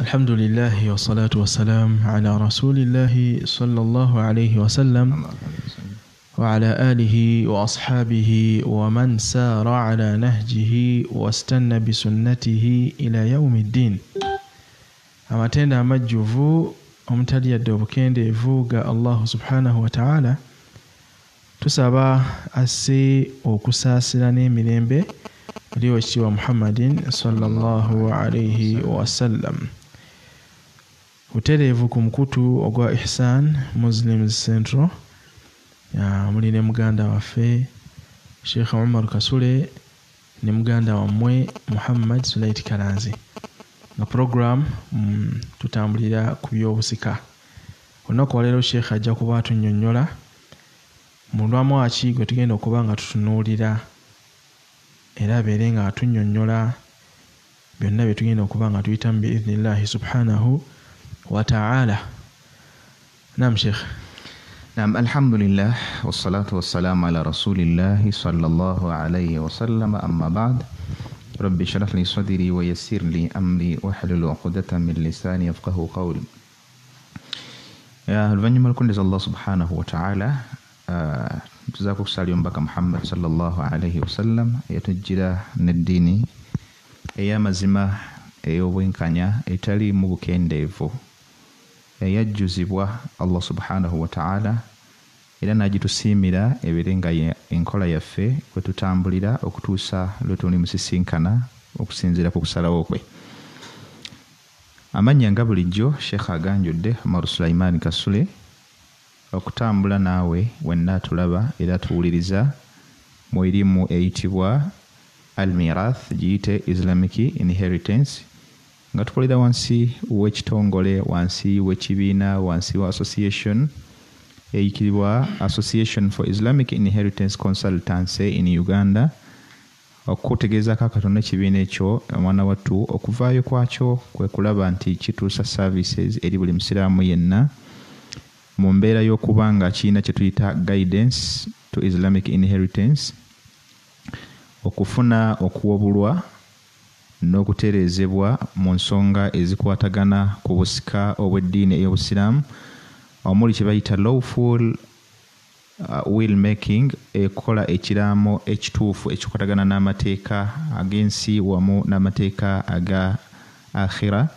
Alhamdulillahi wassalatu wassalamu ala rasulillahi sallallahu alayhi wasallam wa ala alihi wa ashabihi wa man sara ala nahjihi wastanna bisunnatihi ila yaumi ddin. Amatenda amajjuvu omutali yadde obukendeevu ga Allahu subhanahu wa ta'ala, tusaba asse okusaasira n'emirembe eri owekitiibwa Muhammadin sallallahu alayhi wasallam. Butereevu ku mukutu ogwa Ihsan Muslims Central, muli ne muganda waffe Sheikh Umar Kasule ne muganda wammwe Muhammad Sulait Kalanzi, nga program tutambulira ku by'obusika. Olunaku olwaleero Sheikh ajja kuba atunnyonnyola mu lwamwaki gwe tugenda okuba nga tutunuulira, era abeere nga atunnyonnyola byonna bye tugenda okuba nga tuyitamu biidhnillahi subhanahu wa ta'ala. Naam Sheikh. Naam, alhamdulillah wassalatu wassalamu ala rasulillahi sallallahu alayhi wasallam, amma ba'd. Rabbi shrah li sadri wa yassir li amri wahlul uqdatan min lisani yafqahu qawli. Ya oluvannyuma lw'okundeza Allah subhanahu wa ta'ala, tuzaako okusaala omubaka Muhammad sallallahu alayhi wasallam eyatujjira n'eddiini ey'amazima, ey'obwenkanya, etaliimu bukendeevu, eyajjuzibwa Allah subhanahu wa ta'ala, era n'agitusiimira ebeere nga enkola yaffe kwe tutambulira okutuusa lwe tulimusisinkana okusinziira ku kusalawo kwe. Amannya nga bulijjo Sheikh aganjudde Umar Sulaiman Kasule, okutambula naawe wenna tulaba era tuwuliriza mu erimu eyitibwa Al-Mirath, giyite Islamic Inheritance, nga tukolera wansi w'ekitongole, wansi w'ekibiina, wansi wa association eyitibwa Association for Islamic Inheritance Consultancy in Uganda. Okutegeezaako akatono ekibiina ekyo, omwana wattu, okuvaayo kwakyo kwe kulaba nti kituusa services eri buli musiraamu yenna mu mbeera y'okuba nga kirina kye tuyita guidance to Islamic inheritance, okufuna okuwabulwa n'okutereezebwa mu nsonga ezikwatagana ku busika obw'eddiini ey'obusiraamu, omuli kye bayita lawful will making, ekola ekiraamo ekituufu ekikwatagana n'amateeka ag'ensi wamu n'amateeka aga akhira,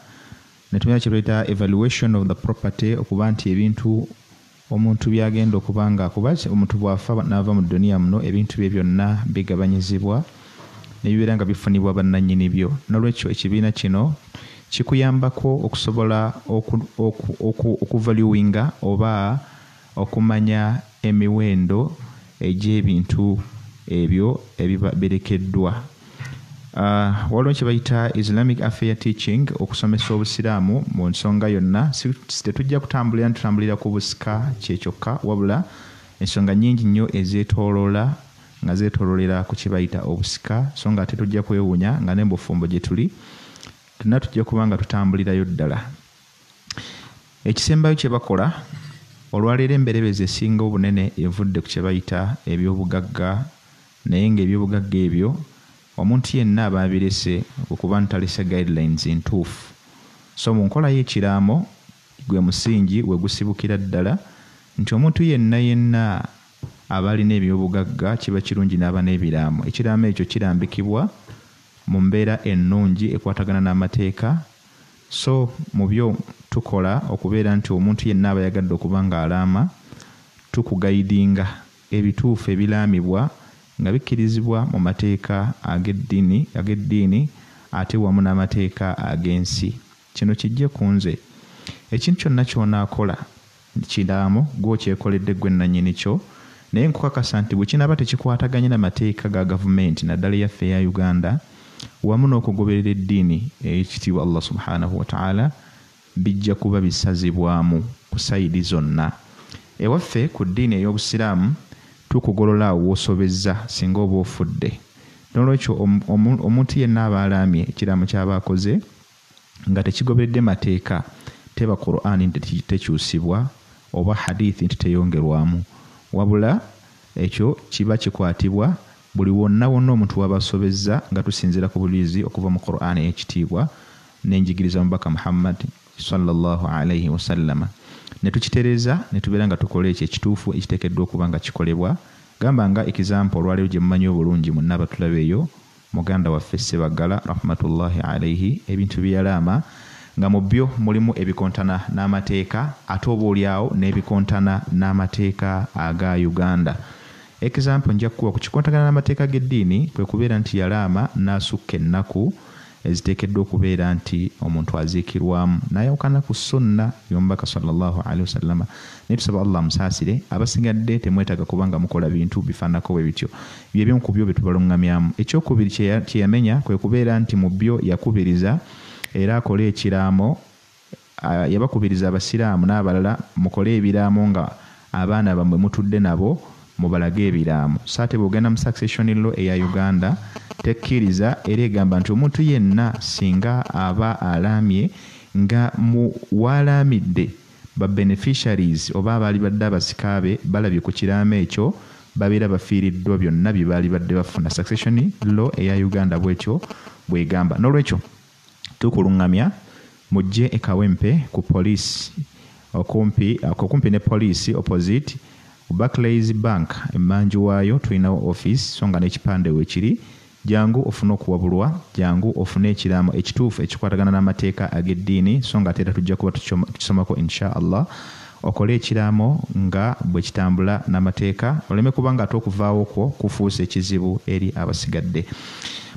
ne tumanya kye bayita evaluation of the property, okuba nti ebintu omuntu by'agenda okuba nga kuba omuntu bw'afa n'ava mu dduniya muno, ebintu bye byonna bigabanyizibwa ne bibeera nga bifunibwa bannannyini byo. Noolwekyo ekibiina kino kikuyambako okusobola okuvaluinga oba okumanya emiwendo egy'ebintu ebyo ebiba birekeddwa. Waliwo kye bayita Islamic Affair Teaching, okusomesa obusiraamu mu nsonga yonna. Tetujja kutambulira ntutambulira ku busika kye kyokka, wabula ensonga nnyingi nnyo ezeetooloola nga zeetooloolera ku kye bayita obusika, so nga ate tujja kwewuunya nga ne mu bufumbo gye tuli tonna tujja kuba nga tutambulirayo ddala. Ekisembayo kye bakola olwaleero, emberebezi esinga obunene evudde ku kye bayita ebyobugagga, naye ng'ebyobugagga ebyo omuntu yenna aba abirese okuba ntalese guidelines ntuufu. So mu nkola y'ekiraamo gwe musingi we gusibukira ddala nti omuntu yenna yenna aba alina ebyobugagga kiba kirungi n'aba n'ebiraamo. Ekiraamo ekyo kirambikibwa mu mbeera ennungi ekwatagana n'amateeka. So mu byo tukola okubeera nti omuntu yenna aba ayagadde okuba ng'alaama, tukuguidinga ebituufu ebiraamibwa nga bikkirizibwa mu mateeka ag'eddiini ate wamu n'amateeka ag'ensi. Kino kijje ku nze, ekintu kyonna ky'onaakola kiraamo gw'okyekoledde ggwe nnannyini kyo, naye nkukakasa nti bwe kinaaba tekikwataganye na mateeka ga gavumenti naddala eyaffe eya Uganda wamu n'okugoberera eddiini ey'ekitiibwa Allah subhanahu wa ta'ala, bijja kuba bisazibwamu ku side zonna. Ewaffe ku ddiini ey'obusiraamu tukugolola awo w'osobezza singa oba ofudde. Noolwekyo omuntu yenna aba alaamye ekiraamo ky'aba akoze nga tekigoberedde mateeka, teba Qur'ani nti tekyusibwa oba hadithi nti teyongerwamu, wabula ekyo kiba kikwatibwa buli wonna wonna omuntu w'aba asobezza nga tusinziira ku bujulizi okuva mu Qur'ani ey'ekitiibwa n'enjigiriza mubaka Muhammad sallallahu alaihi wasallama, ne tukitereeza ne tubeera nga tukola ekyo ekituufu ekiteekeddwa okuba nga kikolebwa. Gamba nga example olwaleero gye mumanyi obulungi munna abatulaba eyo, muganda waffe Ssebaggala rahmatullahi alaihi, ebintu bye yalaama nga mu byo mulimu ebikontana n'amateeka, ate oba oliawo n'ebikontana n'amateeka aga Uganda. Example nja kukuwa ku kikontagana n'amateeka g'eddiini kwe kubeera nti yalaama n'asukka ennaku eziteekeddwa okubeera nti omuntu aziikirwamu, n'ayawukana ku sunna y'omubaka sallallahu alaihi wasallama. Naye tusaba Allah amusaasire, abasigadde temwetaaga kubanga mukola bintu bifaananako bwe bityo. Byebimu ku byo bye tubaluŋŋamyamu. Ekyokubiri kye yamenya kwe kubeera nti mu byo yakubiriza era akole ekiraamo, yabakubiriza abasiraamu n'abalala mukole ebiraamo nga abaana bammwe mutudde nabo mubalage ebiraamo. So ate bw'ogenda mu succession law eya Uganda tekkiriza, era egamba nti omuntu yenna singa aba alaamye nga mu waalaamidde ba beneficiaries oba abaali badde abasika be balabye ku kiraamo ekyo, babeera bafiiriddwa byonna bye baali badde bafuna. Succession law eya Uganda bwetyo bwegamba. N'olwekyo tukuluŋŋamya mujje e Kawempe ku poliisi, okumpi ne poliisi opposite Barclays Bank, emmanju waayo tulinawo office, so nga n'ekipande weekiri. Jangu ofune okuwabulwa, jangu ofune ekiraamo ekituufu ekikwatagana n'amateeka ag'eddiini, so nga ate era tujja kuba tukisomako insha Allah. Okole ekiraamo nga bwe kitambula n'amateeka, oleme kuba nga ate okuvaawo kwo kufuuse ekizibu eri abasigadde.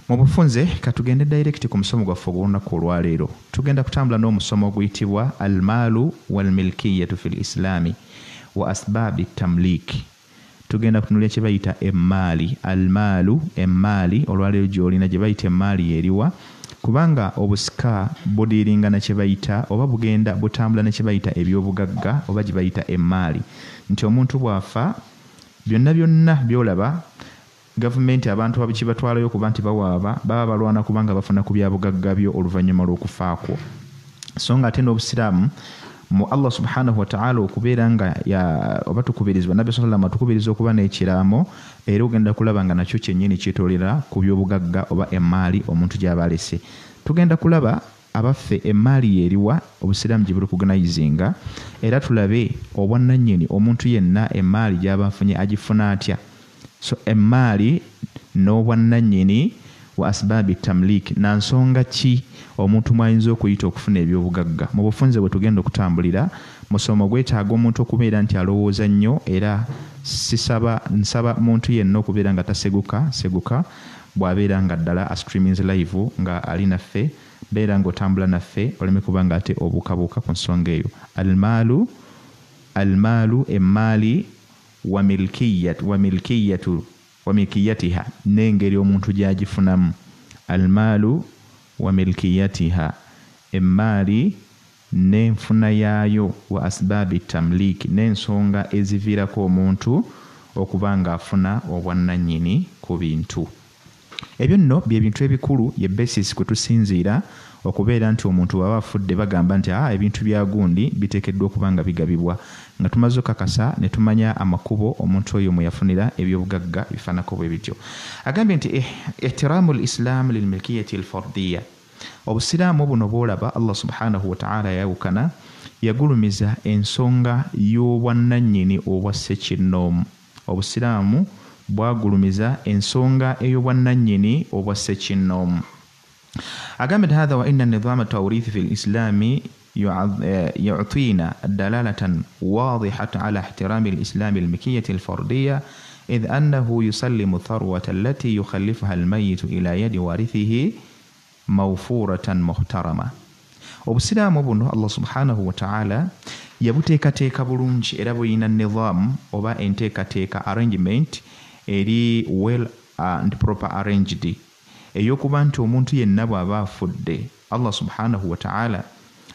Mu bufunze katugende direct ku musomo gwaffe ogw'olunaku olwaleero. Tugenda kutambula n'omusomo oguyitibwa Almaalu walmilkiyatu fil Islaami wa asbaabi tamlik. Tugenda kutunuulira kye bayita emmaali, almaalu, emmaali olwaleero gy'olina gye bayita emmaali eriwa, kubanga obusika budiiringa na kye bayita oba bugenda butambula ne kye bayita ebyobugagga oba gye bayita emmaali, nti omuntu bw'afa byonna byonna by'olaba gavumenti abantu babikibatwalayo okuba nti bawaaba, baba balwana kubanga bafuna ku byabugagga byo oluvannyuma lw'okufaakwo. So nga ate n'obusiraamu mu Allah subhanahu wa ta'ala okubeera nga oba tukubirizibwa, Nabbi sallallahu alaihi wasallam atukubiriza okuba n'ekiraamo, era ogenda kulaba nga nakyo kyennyini kyetoolera ku byobugagga oba emmaali omuntu gy'aba alese. Tugenda kulaba abaffe emmaali y'eriwa obusiraamu gye burecognizinga, era tulabe obwannannyini omuntu yenna emmaali gy'aba afunye agifuna atya. So emmaali n'obwannannyini wa asbaabi tamlik, na nsonga ki omuntu mwayinza okuyita okufuna ebyobugagga. Mu bufunze bwe tugenda okutambulira, musomo gwetaaga omuntu okubeera nti alowooza nnyo, era sisaba nsaba muntu yenna okubeera nga taseguka seguka bw'abeera nga ddala astreamings live nga ali naffe, beera ng'otambula naffe oleme kuba nga ate obuukabuuka ku nsonga eyo. Almaalu, almaalu emmaali wa milkiyatiha, n'engeri omuntu gy'agifunamu. Almaalu wa milkiyatiha, emmaali n'enfuna yaayo, wa asbaabi tamlik, n'ensonga eziviirako omuntu okuba ng'afuna obwannannyini ku bintu. Ebyo nno bye bintu ebikulu, ye basis kwe tusinziira okubeera nti omuntu bw'aba afudde bagamba nti ebintu bya gundi biteekeddwa okuba nga bigabibwa, nga tumaze okakasa ne tumanya amakubo omuntu oyo mwe yafunira ebyobugagga bifaanako bwe bityo. Agambye nti ihtiraamu l-islaamu lilmilkiyati al-fardiyya, obusiraamu buno bw'olaba Allah subhanahu wa ta'ala yayawukana, yagulumiza ensonga y'obwannannyini obwa ssekinnoomu. Obusiraamu bwagulumiza ensonga ey'obwannannyini obwa ssekinnoomu. Agambye nti hatha wa inna nidhama tawrithi fi lislami yu'tina dalalatan wadihatan ala ihtirami lislami almikiyati alfardiyya idh annahu yusallimu tharwata allati yukhallifuha almayitu ila yadi warithihi mawfuratan muhtarama. Obusiraamu buno Allah subhanahu wa ta'ala yabuteekateeka bulungi, era buyina nidhamu oba enteekateeka arrangement eri well and proper arranged, ey'okuba nti omuntu yenna bw'aba afudde Allah subhanahu wa ta'ala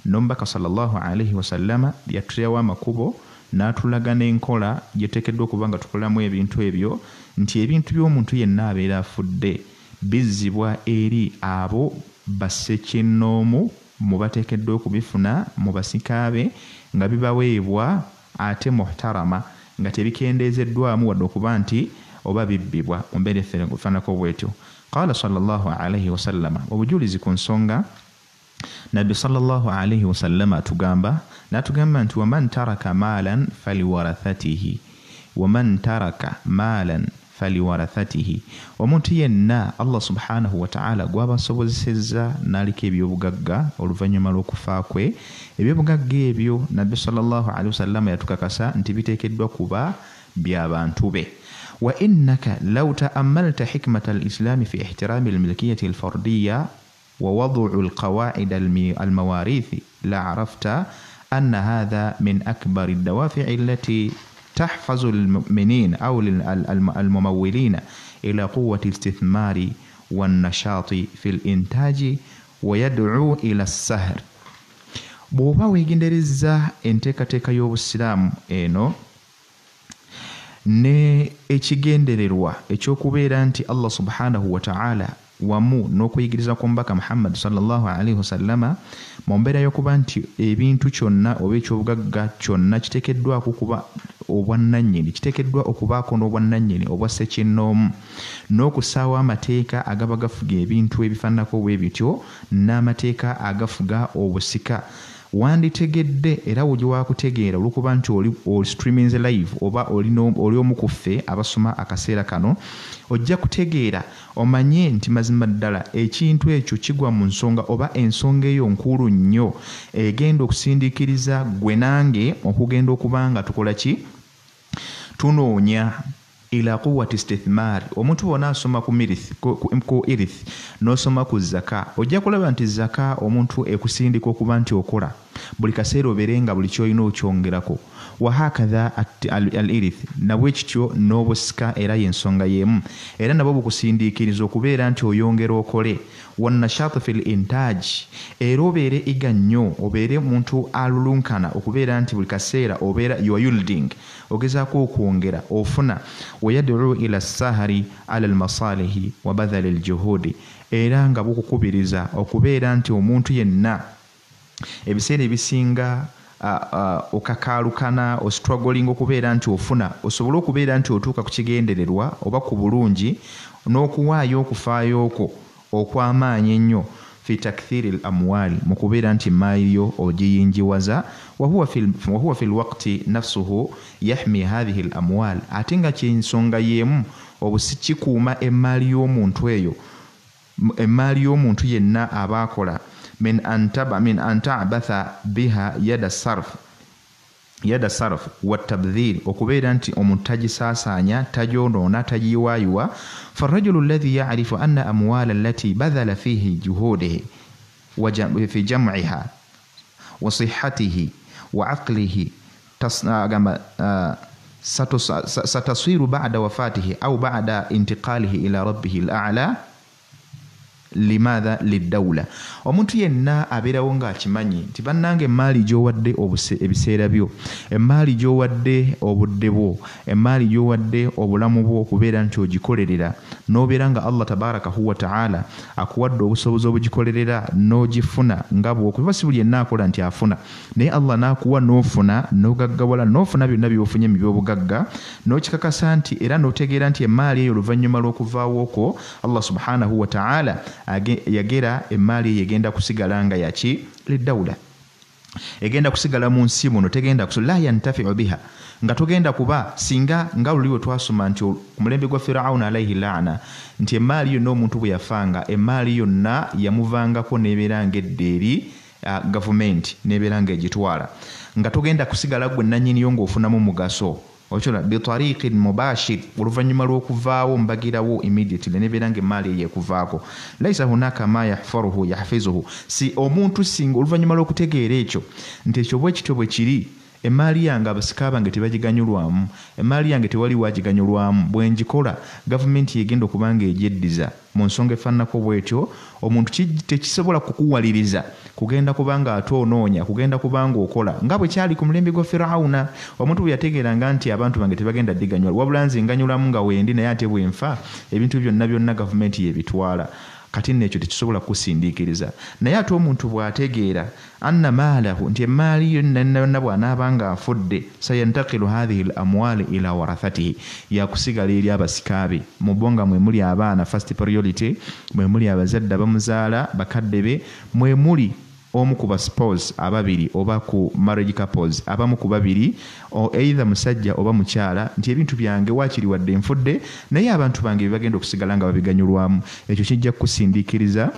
n'omubaka sallallahu alaihi wasallama yatuteerawo amakubo n'atulaga n'enkola gyeteekeddwa okuba nga tukolamu ebintu ebyo, nti ebintu by'omuntu yenna abeera afudde bizzibwa eri abo bassekinnoomu mu bateekeddwa okubifuna mu basika be, nga bibaweebwa ate muhtarama, nga tebikendeezeddwamu wadde okuba nti oba bibbibwa mu mbeera efaananako bwetyo. Qaala sallallahu alaihi wasallama, obujulizi ku nsonga Nabbi sallallahu alaihi wasallam atugamba n'atugamba nti waman taraka maalan faliwarathatihi, waman taraka maalan faliwarathatihi, omuntu yenna Allah subhanahu wa ta'ala gw'abasobozesezza n'aliko ebyobugagga oluvannyuma lw'okufa kwe, ebyobugagga ebyo Nabbi sallallahu alaihi wasallam yatukakasa nti biteekeddwa kuba by'abantu be. Wa innaka law ta'ammalta hikmata al-islami fi ihtirami al-milkiyati al-fardiyya wa wad'u al-qawa'id al-mawarith la 'arafta anna hadha min akbar ad-dawafi' allati تحفز المؤمنين أو الممولين إلى قوة الاستثمار والنشاط في الإنتاج ويدعو إلى السهر. Bw'oba weegendereza enteekateeka y'Obusiraamu eno ne ekigendererwa ekyokubeera nti Allah subhanahu wa ta'ala wamu n'okuyigiriza kw'omubaka Muhammad sallallahu alaihi wasallama mu mbeera y'okuba nti ebintu kyonna oba ekyobugagga kyonna kiteekeddwako kuba obwannannyini, kiteekeddwa okubaako n'obwannannyini obwa ssekinnoomu n'okussaawo amateeka agaba gafuga ebintu ebifaananako bwe bityo n'amateeka agafuga obusika. Wanditegedde era wuli wakutegeera olw'okuba nti oli streaminze live oba oli omu ku ffe abasoma akaseera kano, ojja kutegeera omanye nti mazima ddala ekintu ekyo kigwa mu nsonga oba ensonga eyo nkulu nnyo egenda okusindiikiriza ggwe nange okugenda okuba nga tukola ki, tunoonya ila quwwati istithmar. Omuntu bw'ona asoma ku mirith, ku irith, n'osoma ku zaka, ojja kulaba nti zaka omuntu ekusindika okuba nti okola buli kaseera obeere nga buli ky'olina okyongerako. Wa hakadha al-irith, nabwe kityo n'obusika era y'ensonga y'emu, era nabwo bukusindiikiriza okubeera nti oyongera okole. Wannashaatu fil intaaj, era obeere iga nnyo, obeere muntu alulunkana okubeera nti buli kaseera obeera you are yielding, ogezaako okwongera ofuna. Wayad'u ila sahari ala almasalihi wa badhali aljuhudi, era nga bukukubiriza okubeera nti omuntu yenna ebiseera ebisinga okakaalukana ostruggling okubeera nti ofuna osobole okubeera nti otuuka ku kigendererwa oba ku bulungi n'okuwaayo okufaayo okwo okw'amaanyi ennyo fi takthiri al-amwali, mu kubeera nti emmaali yo ogiyingiwaza. Wahuwa fi lwaqti nafsuhu yahmi hathihi al-amwal, ate nga kyensonga y'emu kikuuma emmaali y'omuntu eyo, emmaali y'omuntu yenna aba akola min an ta'batha biha yada sarf wa tabdhir, okubeera nti omuntu tagisaasaanya, tagyonoona, tagiyiwaayiwa. Farajulu alladhi ya'rifu anna amwala allati badhala fihi juhudihi wa fi jam'iha wa sihhatihi wa aqlihi satasiru ba'da wafatihi au ba'da intiqalihi ila rabbihi al-a'la limadha lidawla. Omuntu yenna abeerawo ng'akimanyi nti bannange emmaali gy'owadde ebiseera byo, emmaali gy'owadde obudde bwo, emmaali gy'owadde obulamu bwo okubeera nti ogikolerera n'obeera nga Allah tabarakahu wa ta'ala akuwadde obusobozi obugikolerera n'ogifuna nga bw'okuba si buli yenna akola nti afuna, naye Allah n'akuwa n'ofuna n'ogaggawala n'ofuna byonna by'ofunye mu by'obugagga n'okikakasa nti era n'otegeera nti emmaali eyo oluvannyuma lw'okuvaawo okwo Allah subhanahu wa ta'ala yagera emmaali eyo egenda kusigala nga yaki lidawula, egenda kusigala mu nsi muno, tegenda la yantafiu biha, nga togenda kuba singa nga luli we twasoma nti ku mulembe gwa Firauna alaihi laana nti emmaali yonna omuntu bwe yafanga emmaali yonna yamuvangako n'ebeera ng'edda eri gavumenti n'ebeera ng'egitwala, nga togenda kusigala gwe nannyiniyo ng'ofunamu mugaso ochola bitariqin mubashir, oluvannyuma lw'okuvaawo mbagirawo immediately nebeera ng'emmaali eyo ekuvaako. Laisa hunaka ma yahfaruhu yahfizuhu, si omuntu singa oluvannyuma lw'okutegeera ekyo nti ekyo bwe kityo bwe kiri, emmaali yange abasika bange tebagiganyulwamu, emmaali yange tewali wagiganyulwamu, bwe ngikola gavumenti egenda okuba ng'egyeddiza mu nsonga efaananako bw'etyo. Omuntu tekisobola kukuwaliriza kugenda kubanga ate onoonya, kugenda kubanga okola nga bwe kyali ku mulembe gwa Firauna. Omuntu bwe yategeeranga nti abantu bange tebagenda ddiganyula, wabula nze nganyulamu nga wendi, naye ate bwe nfa ebintu byonna byonna gavumenti y'ebitwala, kati nno ekyo tekisobola kukusindiikiriza. Naye ate omuntu bw'ategeera anna maalahu, nti emmaali yonna yonna bw'anaaba ng'afudde, sayantakilu hathihi l amwali ila warathatihi, yakusigala eri abasika be, mu bo nga mwe muli abaana first priority, mwe muli abazadde abamuzaala bakadde be, mwe muli omu ku ba spouse ababiri oba ku marriage couples abamu ku babiri, either musajja oba mukyala, nti ebintu byange waakiri wadde nfudde naye abantu bange bye bagenda okusigala nga babiganyulwamu. Ekyo kijja kukusindiikiriza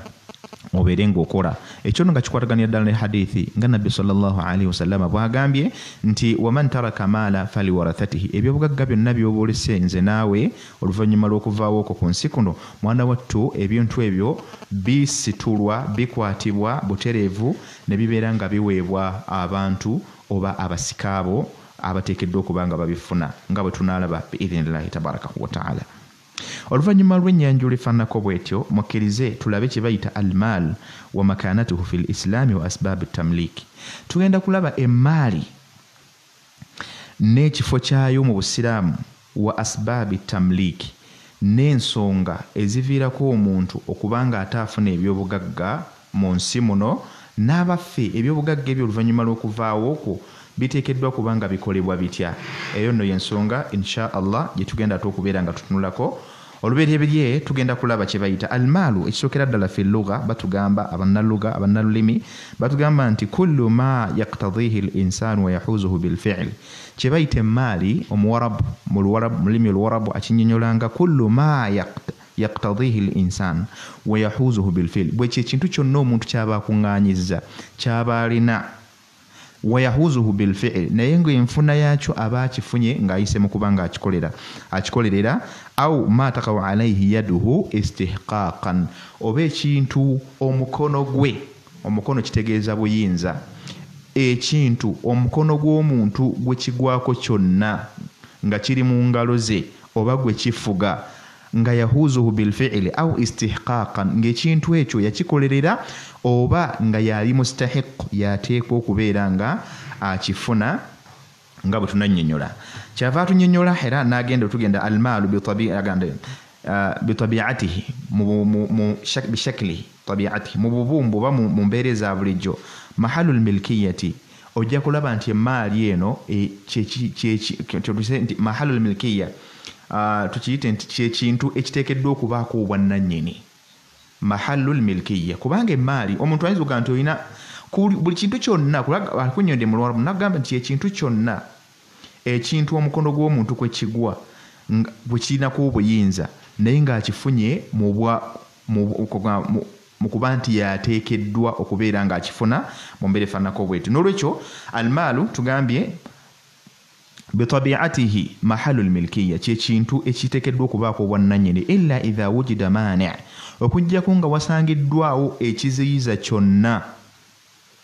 obeere ng'okola ekyo nno nga kikwataganira ddala ne hadithi nga Nabbi sallallahu alaihi wasallama bw'agambye nti waman taraka maala faliwarathatihi, ebyobugagga byonna by'oba olese nze naawe oluvannyuma lw'okuvaawo okwo ku nsi kuno, mwana wattu ebintu ebyo bisitulwa bikwatibwa butereevu ne bibeera nga biweebwa abantu oba abasikaabo abateekeddwa okuba nga babifuna nga bwe tunaalaba biidhinillahi tabaraka wataala. Oluvannyuma lw'ennyanjula efaananako bw'etyo, mukkirize tulabe kye bayita almaal wa makanatuhu fi lislaami wa asbaabi tamliiki. Tugenda kulaba emmaali n'ekifo kyayo mu busiraamu wa asbaabi tamliiki, n'ensonga eziviirako omuntu okuba nga ate afuna ebyobugagga mu nsi muno, n'abaffe ebyobugagga ebyo oluvannyuma lw'okuvaawo okwo biteekeddwa kuba nga bikolebwa bitya. Eyo nno y'ensonga insha Allah gye tugenda ate okubeera nga tutunulako. Olubereberye tugenda kulaba kye bayita almaalu. Ekisookera ddala fi lugha batugamba abannaluga abannalulimi batugamba nti kullu ma yaktadihi l insaanu wa yahuzuhu bilfiili. Kye bayita emmaali omuwarabu mu lulimi oluwarabu akinnyonnyolanga kullu ma yaktadihi l insan wa yahuzuhu bilfiili, bwe kye kintu kyonna omuntu ky'aba akuŋŋaanyizza ky'aba alina wayahuzuhu bilfiili, naye ng'enfuna yaakyo aba akifunye ng'ayise mu kuba ng'akikolera akikolerera, au ma takaw alaihi yaduhu istihqaqan, oba ekintu omukono gwe, omukono kitegeeza buyinza, ekintu omukono gw'omuntu gwe kigwako kyonna nga kiri mu ngalo ze oba gwe kifuga nga yahuzuhu bilfiili au istihqaqan, ng'ekintu ekyo yakikolerera oba nga yali mustahiq, yateekwa okubeera nga akifuna nga bwe tunannyonnyola. Kyava atunnyonnyola era n'agenda otugenda almaalu bitabiatihi bishaklihi tabiatihi, mu bubumbu oba mu mbeera eza bulijjo. Mahalu lmilkiyati, ojja kulaba nti emaali eno nti mahalu lmilkiya tukiyite nti kyekintu ekiteekeddwa okubaako obwannannyini, mahalu lmilkiya, kubanga emaali omuntu ayinza okugamba nti olina buli kintu kyonna, akunnyonnyodde mu Luwarabu n'agamba nti ekintu kyonna ekintu omukono gw'omuntu kwe kigwa bwe kirinako obuyinza naye ng'akifunye mu kuba nti yateekeddwa okubeera ng'akifuna mu mbeera efaananako bwetyo. N'olwekyo almaalu tugambye bitabiatihi mahalu lmilkiya, kyekintu ekiteekeddwa okubaako obwannannyini, illa idha wujida maani, okuggyako nga wasangiddwawo ekiziyiza kyonna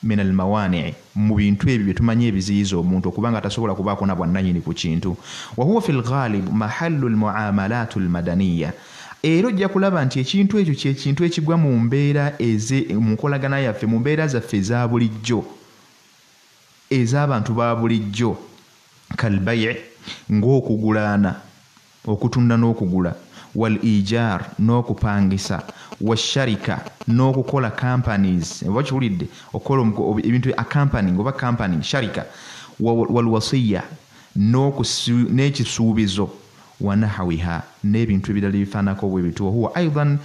min almawanii, mu bintu ebyo bye tumanyi ebiziyiza omuntu okuba nga tasobola kubaako na bwannannyini ku kintu. Wahuwa fi lghalib mahallu lmuamalatu lmadaniya, era ojja kulaba nti ekintu ekyo kyekintu ekigwa mu mbeera mu nkolagana yaffe, mu mbeera zaffe eza bulijjo ez'abantu ba bulijjo, kalbai, ng'okugulaana, okutunda n'okugula, wal ijar, n'okupangisa, washarika, n'okukola companies, oba kiwulidde okukola ebintu a company oba company sharika, wal wasiya, n'ekisuubizo, wanahawiha, n'ebintu ebirala ebifaananako bwe bityo. Wahuwa aidan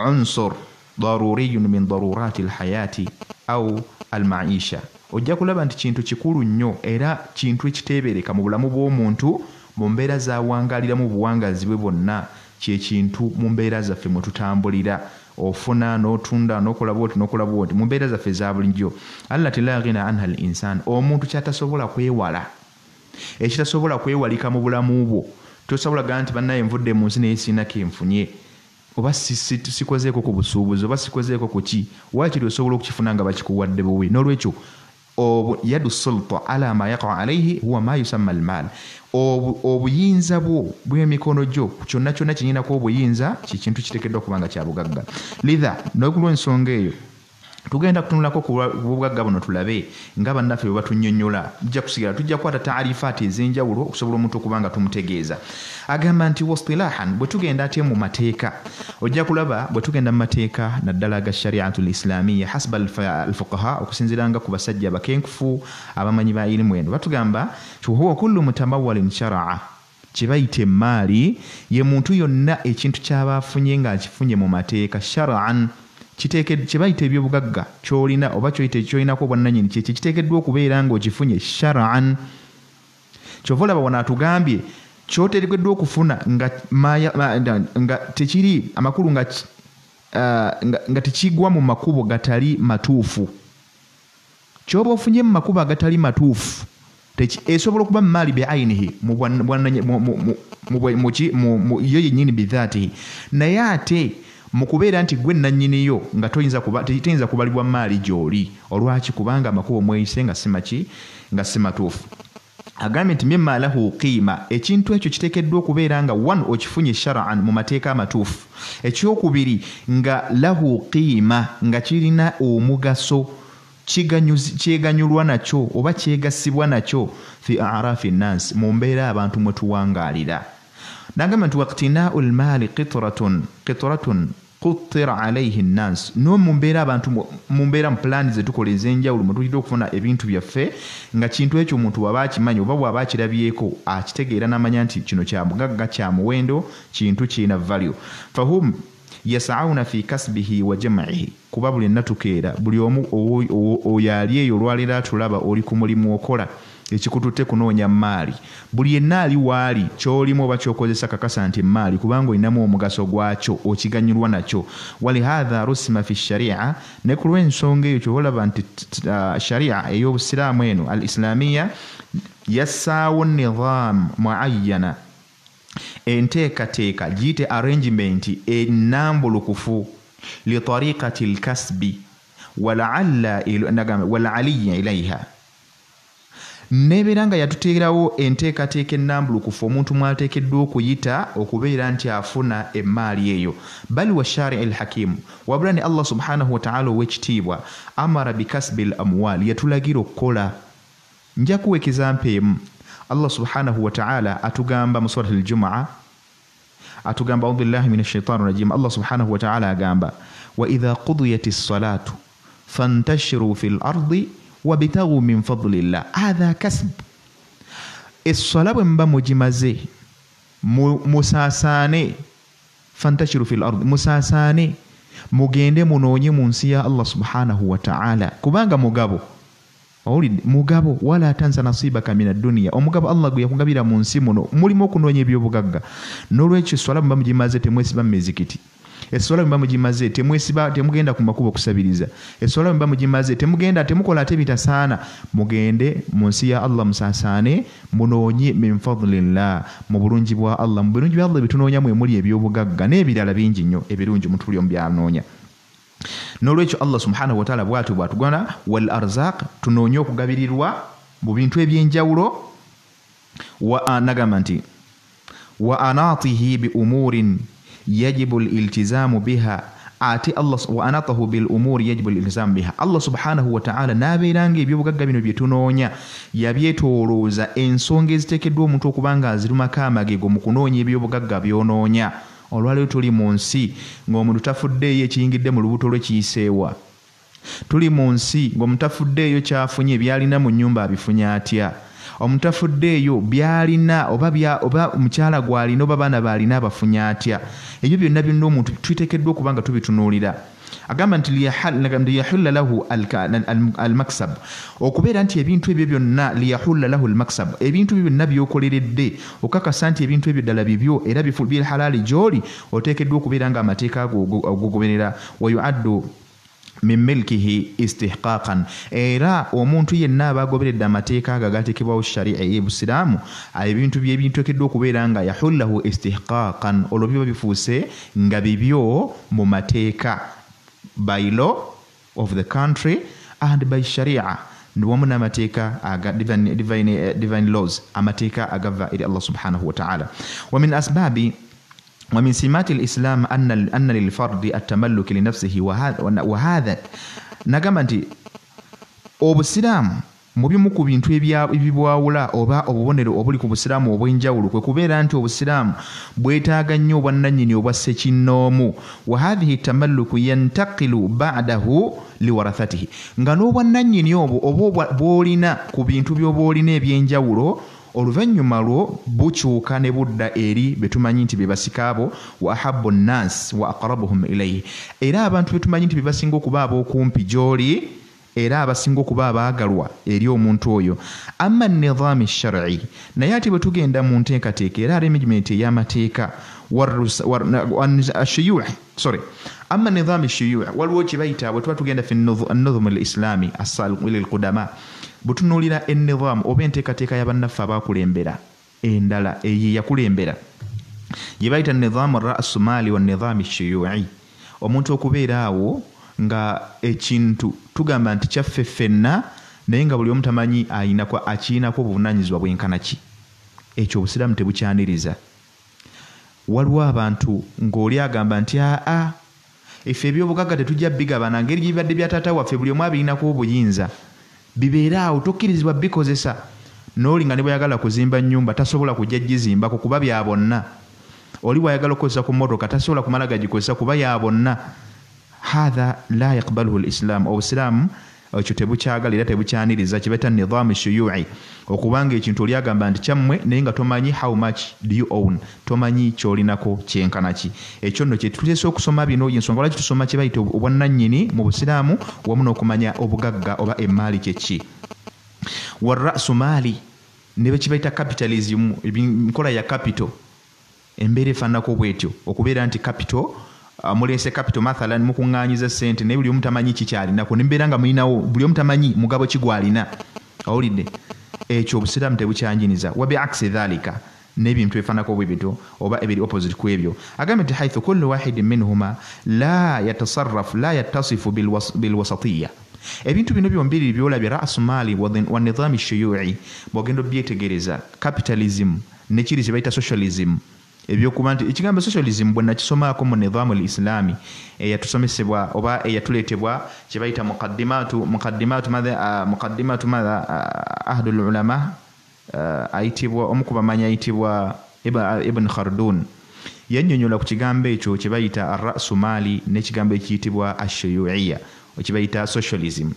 unsur daruriyun min darurati lhayati au almaisha, ojja kulaba nti kintu kikulu nnyo era kintu ekiteebereka mu bulamu bw'omuntu mu mbeera z'awangaaliramu obuwangaazi bwe bwonna, kyekintu mu mbeera zaffe mwe tutambulira, ofuna n'otunda n'okola bwoti n'okola bwoti mu mbeera zaffe eza bulijjo. Allati la ghina anha al insan, omuntu kyatasobola kwewala, ekitasobola kwewalika mu bulamu bwo. Tosobola gamba nti bannaye nvudde mu nsi naye sirina kenfunye, oba sikozeeko ku busuubuzi oba sikozeeko ku ki, waakiri osobola okukifuna nga bakikuwadde buwi. N'olwekyo yadu sulta ala ma yaqa alaihi huwa ma yusamma almaal, obuyinza bwo bw'emikono gyo kyonna kyonna kinyinako obuyinza kikintu kiteekeddwa kuba nga kya bugagga. Lidha n'okulw'ensonga eyo tugenda kutunulako ku bugagga buno tulabe nga bannaffe bwe batunnyonnyola. Tujja kusigala tujja kukwata taarifaati ez'enjawulo okusobola omuntu okuba nga tumutegeeza. Agamba nti wastilahan, bwe tugenda ate mu mateeka, ojja kulaba bwe tugenda mu mateeka naddala aga shariatul islamiya hasba alfuqaha, okusinziiranga ku basajja abakenkufu abamanyi ba ilimu eno, batugamba nti huwa kullu mutamawalin sharaa, kye bayita emmaali ye muntu yonna ekintu ky'aba afunye ng'akifunye mu mateeka sharaan, Kye bayita ebyobugagga ky'olina oba kyoyinako obwannannyini kyekyo kiteekeddwa okubeera ng'okifunye shar'an. Kyova olaba wano atugambye kyoteekeddwa okufuna nga tekiri amakulu nga tekigwa mu makubo gatali matuufu. Ky'oba ofunye mu makubo agatali matuufu esobola okuba maali biainihi yo yennyini bidhaatihi, naye ate mu kubeera nti gwe nannyiniyo nga teyinza kubalibwa maali gy'oli. Olwaki? Kubanga amakubo mweyise nga si matuufu. Agambye nti mimma lahu qiima, ekintu ekyo kiteekeddwa okubeera nga one okifunye shar'an mu mateeka amatuufu, ekyokubiri nga lahu qiima nga kirina omugaso, kyeganyulwa nakyo oba kyegasibwa nakyo fi a'rafi nnas, mu mbeera abantu mwe tuwangaalira. Nagamba nti waqtinaa'u lmaali qitratun quttira alayhi nnas, no mu mbeera abantu mu mbeera mu pulaani ze tukola ez'enjawulo mwe tulina okufuna ebintu byaffe, nga kintu ekyo omuntu bw'aba akimanyi oba bw'aba akirabyeko akitegeera n'amanya nti kino kya bugagga, kya muwendo, kintu kirina value. Fahum yas'auna fi kasbihi wa jam'ihi, kuba buli natukeera buli omu oyo ali eyo olwaleero atulaba oli ku mulimu okola ekikututte kunoonya maali. Buli yenna ali waali ky'olimu oba ky'okozesa kakasa nti maali, kubanga olinamu omugaso gwakyo okiganyulwa nakyo. Walihaadha rusima fi sharia, ne ku lw'ensonga eyo ky'oba olaba nti sharia ey'obusiraamu eno al islamiya yassaawo nidhaam muayyana, enteekateeka giyite arrangement ennambulukufu li tariqati lkasbi walaliyi ilaiha, nebeera nga yatuteerawo enteekateeka ennambulukufu omuntu mw'ateekeddwa okuyita okubeera nti afuna emmaali eyo. Bali wa shari'i lhakimu, wabula ne Allah subhanahu wataala ow'ekitiibwa amara bikasbi l amwal, yatulagira okukola. Nja kuwa ekizampa emu. Allah subhanahu wataala atugamba mu surati al-Jumu'a, atugamba audhu billahi min ashaitani rajim. Allah subhanahu wataala agamba wa idha qudiyat ssalatu fantashiru fi lardi wabitagu min fadlillah hadha kasb. Esswala bwe muba mugimaze musaasaane, fantashiru fi lardi, musaasaane mugende munoonye mu nsi ya Allah subhanahu wataala, kubanga mugabo owulidde mugabo, wala tansa nasibaka min adduniya, omugabo Allah gwe yakugabira mu nsi muno mulimu okunoonya ebyobugagga. N'olwekyo esswala muba mugimaze temwesiba mu mizikiti, esswala muba mugimaze temwesiba, temugenda ku makubo okusabiriza, esswala muba mugimaze temugenda temukola ate bitasaana, mugende mu nsi ya Allah musaasaane munoonye min fadlillah, mu bulungi bwa Allah. Mu bulungi bwa Allah byetunoonya mwe muli ebyobugagga n'ebirala bingi nnyo ebirungi omuntu buli omu byanoonya. N'olwekyo Allah subhanahu wataala bw'atyo bw'atugana wal arzaq, tunoonye okugabirirwa mu bintu ebyenjawulo. Nagamba nti wa anatihi bi umurin yajibu liltizamu biha, ate Allah wa anatahu bil umuri yajibu liltizamu biha, Allah subhanahu wataala n'abeera nga ebyobugagga bino bye tunoonya yabyetoolooza ensonga eziteekeddwa omuntu okuba nga azirumako amagego mu kunoonya ebyobugagga by'onoonya. Olwaleero tuli mu nsi ng'omuntu tafuddeeyo ekiyingidde mu lubuto lwe kiyiseewa. Tuli mu nsi ng'omuntu tafuddeeyo kyafunye by'alina mu nnyumba abifunye atya. Omuntu tafuddeeyo by'alina oba omukyala gw'alina oba baana b'alina abafunye atya. Ebyo byonna byonna omuntu tuteekeddwa okuba nga tubitunuulira. Agamba nti liyahulla lahu almaksab, okubeera nti ebintu ebyo byonna liyahulla lahu almaksab, ebintu ebyo byonna by'okoleredde okakasa nti ebintu ebyo ddala bibyo era biri halaali gy'oli, oteekeddwa okubeera nga amateeka ago ogogoberera. Wa yuaddu min milkihi istihqaqan, era omuntu yenna aba agoberedde amateeka ago agateekebwawo sharia ey'obusiraamu, ebintu byebiteekeddwa okubeera nga yahullahu istihqaqan, olwo biba bifuuse nga bibyo mu mateeka, by law of the country and by sharia, wamu n'amateeka aga divine laws, amateeka agava eri Allah subhanahu wataala. Wa min asbabi wa min simati lislam anna lilfardi atamalluki linafsihi wahadha, nagamba nti obusiraamu mu bimu ku bintu ebibwawula oba obubonero obuli ku busiraamu obw'enjawulo kwe kubeera nti obusiraamu bwetaaga nnyo obwannannyini obwa ssekinnoomu. Wa hathihi tamalluku yantaqilu ba'dahu liwarathatihi, nga n'obwannannyini obwo oba bw'olina ku bintu by'oba olina ebyenjawulo Oluvannyuma lwo bukyuka ne budda eri betumanyi nti be basika abo, wa ahabbu nnas wa aqrabuhum ilayhi, era abantu betumanyi nti be basinga okuba ab'okumpi gy'oli, era abasinga okuba abaagalwa eri omuntu oyo. Amma nidhaami shari, naye ate bwe tugenda mu nteekateeka era arrangement ey'amateeka, shuyuh, sorry, amma nidhaami shuyuh, waliwo kye bayita bwe tuba tugenda fi nudhumu al islami lilqudama, bwe tunuulira enidhaamu oba enteekateeka y'abannaffe abakulembera endala eyo eyakulembera gye bayita nidhaamu rasu maali wa nidhaami shuyui, omuntu okubeera awo nga ekintu tugamba nti kyaffe ffenna, naye nga buli omu tamanyi akirinako obuvunaanyizibwa bwenkana ki. Ekyo obusiraamu tebukyaniriza. Waliwo abantu ng'oli agamba nti aa, ife ebyobugagga tetujja bigabana, ngeri gye bibadde bya taata waffe, buli omu abirinako obuyinza, bibeere awo, tokkirizibwa bikozesa. N'oli nga ne bweyagala kuzimba nnyumba tasobola kujja gizimbako kuba bya bonna. Oli bw'ayagala okukozesa ku mmotoka tasobola kumala gagikozesa kuba ya bonna. Hatha la yaqbaluhu lislam, obusiraamu ekyo tebukyagala era tebukyaniriza, kibaita nidhamu shuyui, okubanga ekintu oli agamba nti kyammwe, naye nga tomanyi how much do you own, tomanyi kyolinako kyenkana ki. Ekyo nno kyetuleese okusoma bino, yensonga lwaki tusoma kye bayita obwannannyini mu busiraamu wamu n'okumanya obugagga oba emaali kyeki. Warasu maali ne bekibayita capitalism, nkola ya capital, embeera efaananako bwetyo, okubeera nti capital, muleese capital mathalan, mukuŋŋaanyiza sente, naye buli omu tamanyi kikyalinako, nembeera nga mulinawo, buli omu tamanyi mugabo ki gwalina. Owulidde? Ekyo obusiraamu tebukyanjiniza. Wabiaksi dhalika, n'ebintu ebifaananako bwe bityo oba ebiri opposite ku ebyo, agambye nti haithu kullu wahidin minhuma la yatasarrafu la yattasifu bilwasatiya. Ebintu bino byombiriri byolabye, rasu maali wa nidhaami shuyui, bwogenda obyetegereza, capitalism nekiri kye bayita socialism, ebyokuba nti ekigambo socialism bwe nakisomaako mu nidhaamu l islaami eyatusomesebwa oba eyatuleetebwa kye bayita muqaddimatu madha, muqaddimatu madha, ahdu lulama, ayitibwa omu ku bamanyi ayitibwa Ibn Khardun, yannyonnyola ku kigambo ekyo kye bayita arrasu maali n'ekigambo ekiyitibwa ashuyuiya, ekibayita socialism.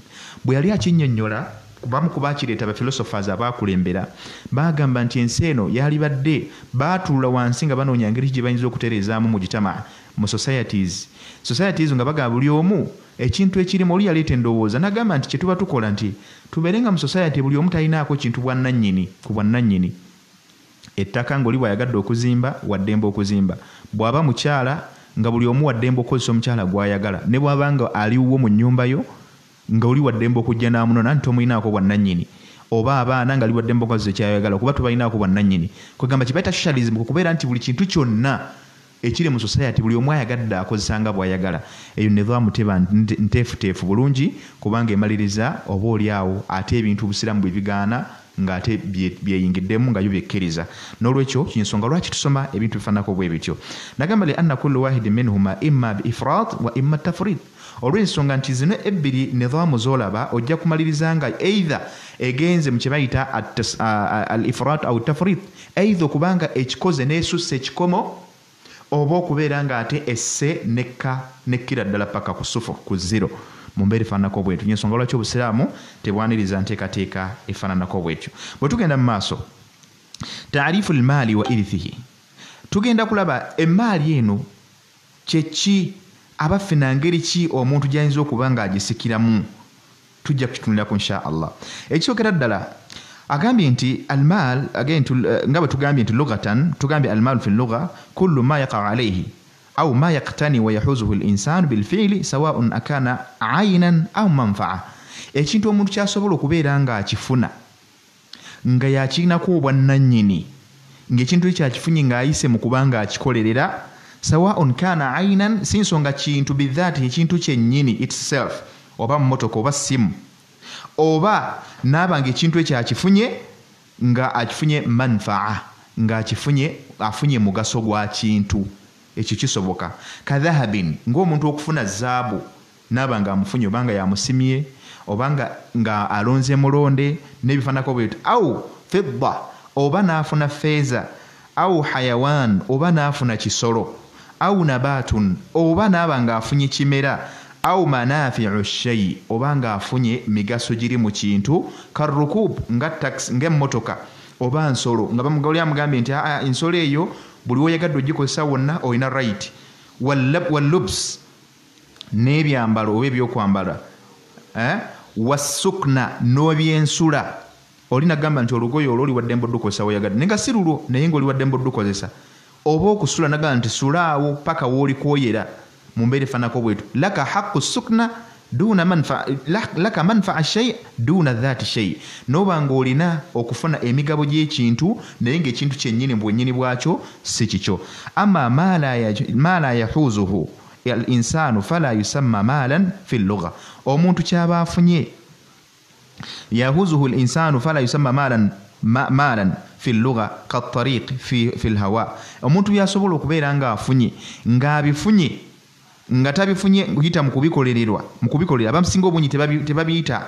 Bwe yali akinnyonnyola, bamu ku bakireeta, baphilosophers abakulembera, bagamba nti ensi eno yalibadde baatuula wansi nga banoonya ngeri ki gye bayinza okutereezaamu mu gitama, mu societies, nga bagamba buli omu ekintu ekirimu. Oli yaleeta endowooza n'agamba nti kyetuba tukola nti tubeere nga mu society buli omu talinaako kintu bwannannyini ku bwannannyini. Ettaka ng'oli bw'ayagadde okuzimba waddembe okuzimba, bw'aba mukyala nga buli omu waddembe okukozesa omukyala gw'ayagala, ne bw'aba nga aliwo mu nnyumba yo nga oli waddembe okujja n'amunona nti tomulinaako bwannannyini, oba abaana nga ali waddembe okukozesa ekyayagala kuba tubalinaako bwannannyini. Kwegamba kibaita socialism, kukubeera nti buli kintu kyonna ekiri mu society buli omu ayagadde akozesa nga bw'ayagala. Eyo nidhaamu teba nteefuteefu bulungi, kubanga emaliriza oba oli awo ate ebintu obusiraamu bwe bigaana ng'ate byeyingiddemu nga yo byekkiriza. N'olwekyo kyensonga lwaki tusoma ebintu bifaananako bwe bityo. Nagamba li anna kullu wahidin minhuma imma bi ifrat wa imma tafrid, olw'ensonga nti zino ebbiri nidhaamu z'olaba ojja kumaliriza nga either egenze mu kye bayita al ifrat au tafrid, either okubanga ekikoze n'esussa ekikomo, oba okubeera ng'ate esse nekka nekkira ddala paka ku sufu, ku zero, mu mbeera efaananako bwetyo. Ensonga lwaki obusiraamu tebwaniriza nteekateeka efaananako bwetyo. Bwe tugenda mu maaso, taarifu lmaali wa irithihi, tugenda kulaba emaali eno kyeki, abaffe na ngeri ki omuntu gy'ayinza okuba ng'agisikiramu. Tujja kukitunulirako insha Allah. Ekisookera ddala agambye nti almaal, nga bwe tugambye nti lughatan, tugambye almaalu fi lugha kullu ma yaqau alaihi au ma yaktani wa yahuzuhu linsanu bilfiili sawaun akana ainan au manfaa, ekintu omuntu kyasobola okubeera ng'akifuna nga yakirinako obwannannyini, ng'ekintu ekyo akifunye ng'ayise mu kuba ng'akikolerera, sawaun kana ainan, si nsonga kintu bidhaati, ekintu kyennyini itself, oba mmotoka oba simu, oba naaba nga ekintu ekyo akifunye nga akifunye manfaa, ng'akifunye afunye mugaso gwa kintu ekyo, kisoboka. Kadhahabin, ng'omuntu okufuna zaabu naaba nga amufunye oba nga yamusimye oba nga alonze mulonde n'ebifaananako bwetyo, au fidda, oba n'afuna feeza, au hayawan, oba n'afuna kisolo, au nabatun, oba naaba ng'afunye kimera, au manafiu shei, oba ng'afunye migaso giri mu kintu, karukub, nga taxi, ng'emmotoka, oba nsolo nga bamugawuli amugambye nti ensolo eyo buli woyagadde ogikozesa wonna olina right. Wallubs, n'ebyambalo oba ebyokwambala, wasukna, n'ebyensula. Oli nagamba nti olugoye olwo oli waddembe oddukozesa weyagadde, naye nga si lulwo, naye ng'oli waddembe oddukozesa. Oba okusula, nagamba nti sulaawo paka w'oli kwoyera mu mbeera efaanako bwetu. Laka haqqu sukna duna manfa, laka manfaa shay duna dhati shay, noba ng'olina okufuna emigabo gy'ekintu naye ng'ekintu kyennyini bwennyini bwakyo si kikyo. Ama ma la yahuzuhu al insanu fala yusamma malan fi lugha, omuntu kyaba afunye yahuzuhu al insanu fala yusamma malan fi lugha katariq fi lhawa, omuntu byasobola okubeera ng'afunye ng'abifunye nga tabifunye kuyita mu kubikolererwa, mu kubikolera abamusinga obungi tebabiyita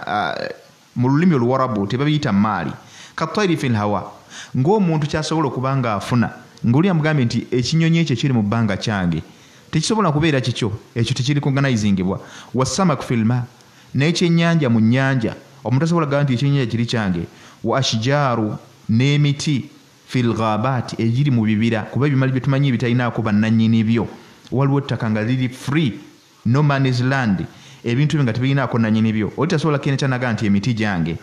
mu lulimi oluwarabu tebabiyita maali. Katayiri fi lhawa, ng'omuntu kyasobola okuba ng'afuna ng'oli amugambye nti ekinyonyi ekyo kiri mu bbanga kyange, tekisobola kubeera kikyo, ekyo tekirikonganayizingibwa. Wasamak fi lma, n'ekyennyanja mu nnyanja, omuntu asobola kugamba nti ekyennyanja kiri kyange. Wa ashjaaru, n'emiti fi lghabaati, egiri mu bibira, kuba ebimali bye tumanyi ebitalinaako bannannyini byo. Waliwo ettaka nga liri free, no man's land, ebintu ebyo nga tebirinaako nannyini byo, oli tasobola kugenda kyanaga nti emiti gyange.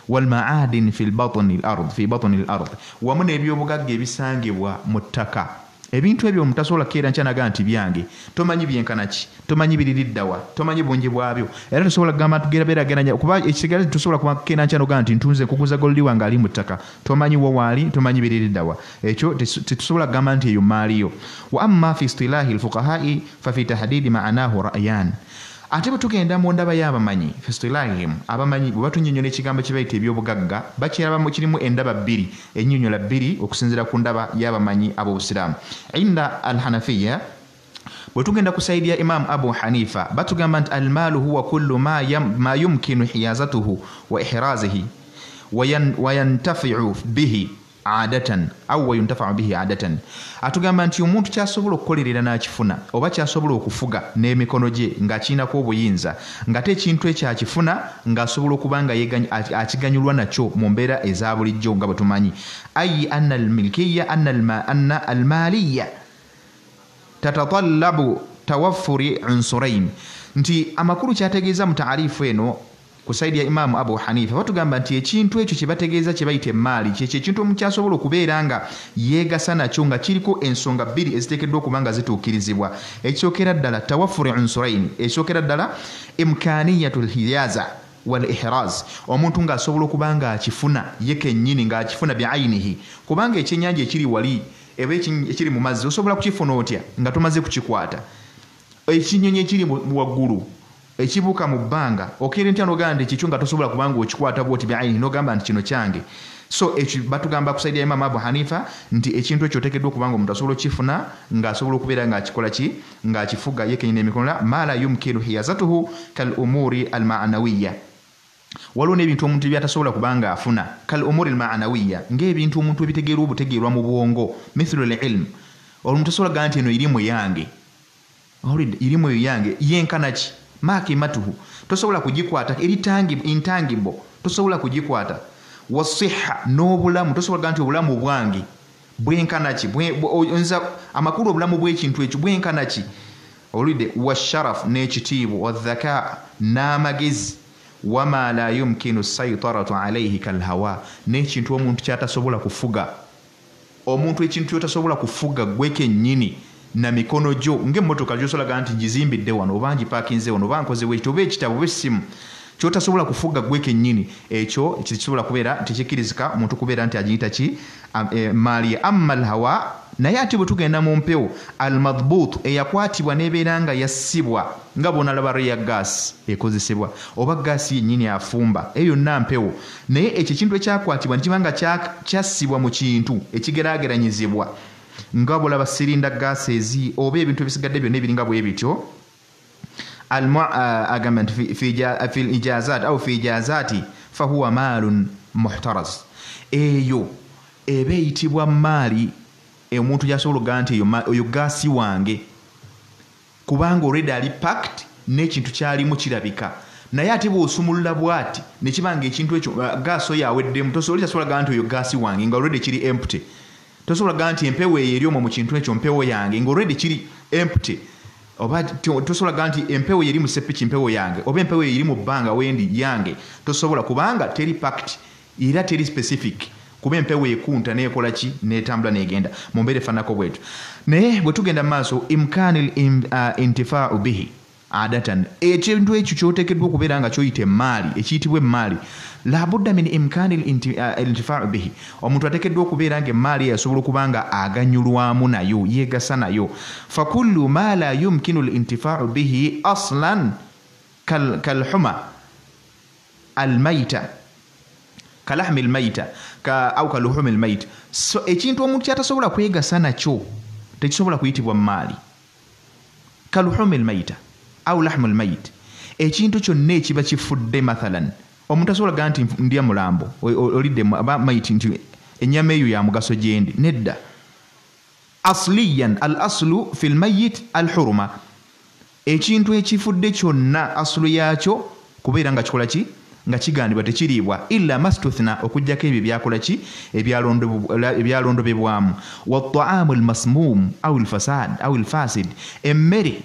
Walmaadin fi batni l-ard, fi batni l-ard, wamu n'ebyobugagga ebisangibwa mu ttaka. Ebintu ebyo omuntu tasobola kukeera nkyanaga nti byange, tomanyi byenkana ki, tomanyi biririddawa, tomanyi bungi bwabyo, era tosobola kugamba nti kuba ekisigala tosobola kukeera nkyanoga nti ntunze nkuguza golidi wange ali mu ttaka, tomanyi wo waali, tomanyi biririddawa, ekyo tetusobola kugamba nti eyo maaliyo. Wa amma fi istilahi lfuqahai fa fi tahdidi maanahu ra'yan, ate bwe tugenda mu ndaba y'abamanyi fi istilahihim, abamanyi bwe batunnyonnyola ekigambo kye bayita ebyobugagga bakirabamu kirimu endaba bbiri, ennyonnyola bbiri okusinziira ku ndaba y'abamanyi ab'obusiraamu. Inda alhanafiya, bwe tugenda ku sayidi ya Imam Abu Hanifa batugamba nti almaalu huwa kullu ma yumkinu hiyazatuhu wa ihrazihi wa yantafiu bihi adatan au wayuntafau bihi adatan. Atugamba nti omuntu kyasobola okukolerera n'akifuna oba kyasobola okufuga n'emikono gye ng'akirinako obuyinza, ng'ate ekintu ekyo akifuna ng'asobola okuba nga akiganyulwa nakyo mu mbeera eza bulijjo nga bwe tumanyi. Ayi anna almilkiya anna almaliya tatatallabu tawaffuri unsurain, nti amakulu kyategeeza mu taarifu eno ku sayidi ya Imaamu Abu Hanifa batugamba nti ekintu ekyo kye bategeeza kye bayita emmaali kyekyo ekintu omuntu kyasobola okubeera nga yeegasa nakyo nga kiriko ensonga bbiri eziteekeddwa okuba nga zituukirizibwa. Ekisookera ddala tawaffuri unsurain, ekisookera ddala imkaniyatu lhiyaza wal ihraz, omuntu ng'asobola okuba ng'akifuna ye kennyini ng'akifuna biainihi, kubanga ekyennyanja ekiri wali eba ekiri mu mazzi osobola kukifuna otya nga tomaze kukikwata? Ekinyonyi ekiri waggulu ekibuuka mu bbanga okeera ntya n'ogamba nti kikyo nga tosobola kubanga okikwata bwoti biainihi n'ogamba nti kino kyange. So ekyo batugamba ku sayidi ya Imaamu Abu Hanifa nti ekintu ekyo oteekeddwa okuba nga omuntu asobola okukifuna ng'asobola okubeera ng'akikola ki, ng'akifuga ye kennyini n'emikono. Ma la yumkinu hiyazatuhu kal umuri al ma'nawiya, waliwo n'ebintu omuntu byatasobola kuba nga afuna kal umuri al ma'nawiya, ng'ebintu omuntu ebitegeerwa obutegeerwa mu bwongo, mithlu al ilm, omuntu tasobola kugamba nti eno irimu yange, irimu eyo yange yenkana ki, makimatuhu, tosobola kugikwata, eri intangible, tosobola kugikwata. Wasiha, n'obulamu, tosobola kugamba nti obulamu bwange bwenkana ki, amakulu obulamu bw'ekintu ekyo bwenkana ki. Olidde washaraf, n'ekitiibwa, wadhaka, n'amagezi, wama la yumkinu saitaratu alaihi kalhawa, n'ekintu omuntu kyatasobola kufuga, omuntu ekintu kyotasobola kufuga gwe kennyini na mikono gyo, ng'emmotoka gy'osobola gamba nti ngizimbidde wano oba ngipaakinze wano oba nkoze bwekiti oba ekitabo oba essimu, kyotasobola kufuga gwe kennyini, ekyo kisobola kubeera tekikkirizika muntu kubeera nti agiyita ki maali. Amma alhawa, naye ate bwe tugenda mu mpewo almadbut, eyakwatibwa n'ebeera nga yassibwa nga bw'onalaba reya gaasi ekozesebwa oba gaasi yennyini afumba, eyo yonna mpewo, naye ekyo ekintu ekyakwatibwa ne kiba nga kyassibwa mu kintu ekigeraageranyizibwa nga bw'olaba sirinda gaasi ezi oba ebintu ebisigadde byonna ebiringa bwe bityo. Agamba nti fi lijazat au fi ijazati fahuwa maalun muhtaraz, eyo eba eyitibwa maali omuntu gyasobola okugamba nti oyo gaasi wange, kubanga already ali packed n'ekintu kyalimu kirabika. Naye ate bw'osumulula bw'ati ne kiba nga ekintu ekyo gaasi oyo aweddemu, tosobola gamba nti oyo gaasi wange nga already kiri empty. Tosobola gamba nti empewo eyo eri omwo mu kintu ekyo mpewo yange nga already kiri empty. Oba tosobola gamba nti empewo eri mu seppiki mpewo yange, oba empewo eri mu bbanga wendi yange. Tosobola, kubanga teri packed era teri specific, kuba empewo ekunta neekola ki, n'etambula n'egenda mu mbeera efaananako bwetyo. Naye bwe tugenda mu maaso, imkaani intifaau bihi adatan, ekintu ekyo kyoteekeddwa okubeera nga kyoyita emmaali, ekiyitibwa emmaali, labudda min imkaani intifaau bihi, omuntu ateekeddwa okubeera nga emmaali eyo asobola okuba nga aganyulwamu nayo, yeegasa nayo. Fakullu ma la yumkinu lintifaau bihi aslan kalhuma almaita kalahmi almaita au kaluhumi almaita. So ekintu omuntu kyatasobola kwegasa nakyo tekisobola kuyitibwa mmaali. Kaluhumi almaita au lahmu almayit, ekintu kyonna ekiba kifudde. Mathalan omuntu asobola gamba nti ndya mulambo, olidde aba mayiti, nti ennyama eyo ya mugaso gyendi. Nedda, asliyan al aslu fi lmayit alhuruma, ekintu ekifudde kyonna asulu yakyo kubeera nga kikola ki, nga kigandibwa, tekiriibwa, illa mastuthna, okuggyako ebyo ebyakola ki, ebyalondobebwamu. Wataamu almasmum au alfasad au alfasid, emmere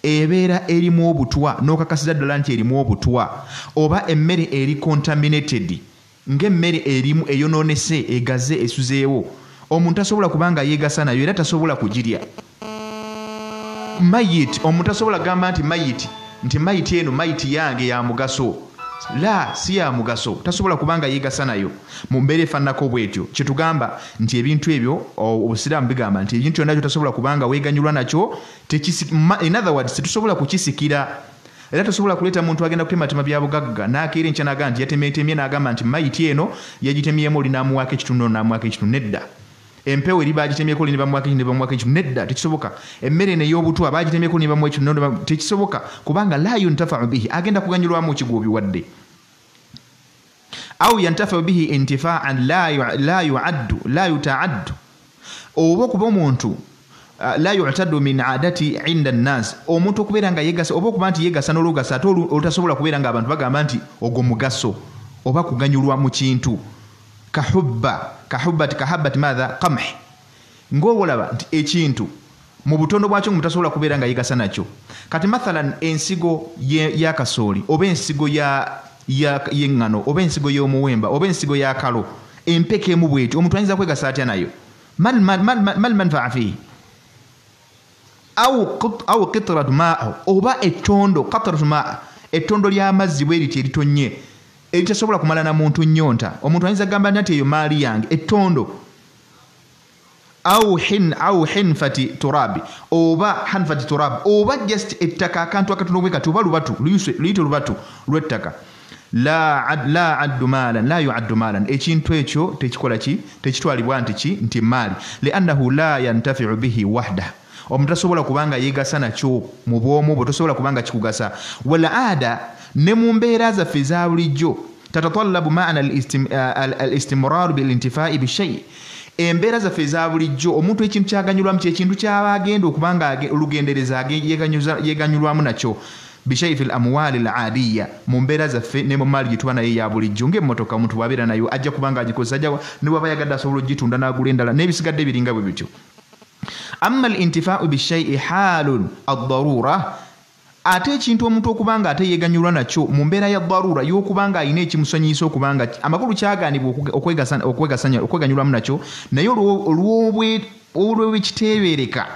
ebeera erimu obutwa n'okakasiza ddala nti erimu obutwa, oba emmere eri contaminated, ng'emmere erimu eyonoonese, egaze, esuzeewo, omuntu tasobola kubanga yeegasa nayo era tasobola kugirya. Mayit, omuntu tasobola kugamba nti mayiti, nti mayiti eno mayiti yange ya mugaso. La, si ya mugaso, tasobola kubanga yeegasa nayo mu mbeera efaananako bwetyo. Kyetugamba nti ebintu ebyo obusiraamu bigamba nti ebintu byonna kyotasobola kubanga weeganyulwa nakyo, in other words tetusobola kukisikira. Era tosobola kuleeta muntu agenda kutematema bya bugagga n'akeera enkya n'agamba nti yatemeetemye, n'agamba nti mayiti eno yagitemyemu, oli n'amuwaako ekitundu, ono n'amuwaako ekitundu. Nedda. Empewo eri bagitemyeko, oli ne bamuwaako ekitundu, ne bamuwaako ekitundu. Nedda, tekisoboka. Emmere eno ey'obutwa bagitemyeko ne bamuwa ekitundu, tekisoboka, kubanga la yuntafau bihi, agenda kuganyulwamu ki gw'obiwadde? Au yantafau bihi intifaan la yuaddu la yutaaddu, oba okuba omuntu la yu'taddu min adati inda nnas, omuntu okubeera nga yeegasa, oba okuba nti yeegasa n'olugasa ate olutasobola kubeera nga abantu bagamba nti ogwo mugaso oba kuganyulwa mu kintu. Kahubba kahubbati kahabbati madha qamh, ng'olaba nti ekintu mu butono bwakyo mutasobola kubeera nga yeegasa nakyo. Kati mathalan ensigo ya kasooli, oba ensigo y'eŋŋano, oba ensigo y'omuwemba, oba ensigo ya kalo, empeke emu bweti, omuntu ayinza kwegasa atya nayo? Mal manfaa fihi? Au qitratu maa, oba ettondo, qatratu maa, ettondo ly'amazzi bwe riti eritonye eritasobola kumala na muntu nnyonta, omuntu ayinza kugamba nti eyo maali yange, ettondo. Au hinfati turabi, oba hanfati turabi, oba just ettaka, akantu akatono bwe kati, oba lubatu, luyite lubatu lw'ettaka. La addu maalan, la yuaddu maalan, ekintu ekyo tekikola ki, tekitwalibwa nti ki, nti maali. Liannahu la yantafiu bihi wahdah, omuntu tasobola kubanga yeegasa nakyo mu bwomu bwe, tosobola kubanga kikugasa. Wal aada, ne mu mbeera zaffe eza bulijjo, tatatallabu maana al-istimraru bil-intifai bishai, embeera zaffe eza bulijjo omuntu ekintu kyaganyulwamu kyekintu kyaba agenda okubanga olugendereza yeeganyulwamu nakyo. Bishai fil amwali al-adiya, mu mbeera zaffe ne mu maali gye tuba nayo eya bulijjo, ng'emmotoka omuntu bw'abeera nayo ajja kubanga agikozesa, ajja ne bw'aba yagadde asobola okugitunda n'agula endala, n'ebisigadde biringa bwe bityo. Amma al-intifaau bishai haalun ad-darura, ate ekintu omuntu okubanga ate yeeganyulwa nakyo mu mbeera ya darura, y'okubanga alina ekimusonyiyisa, okubanga amakulu kyagaanibwa okweganyulwamu nakyo, naye olw'ekiteebereka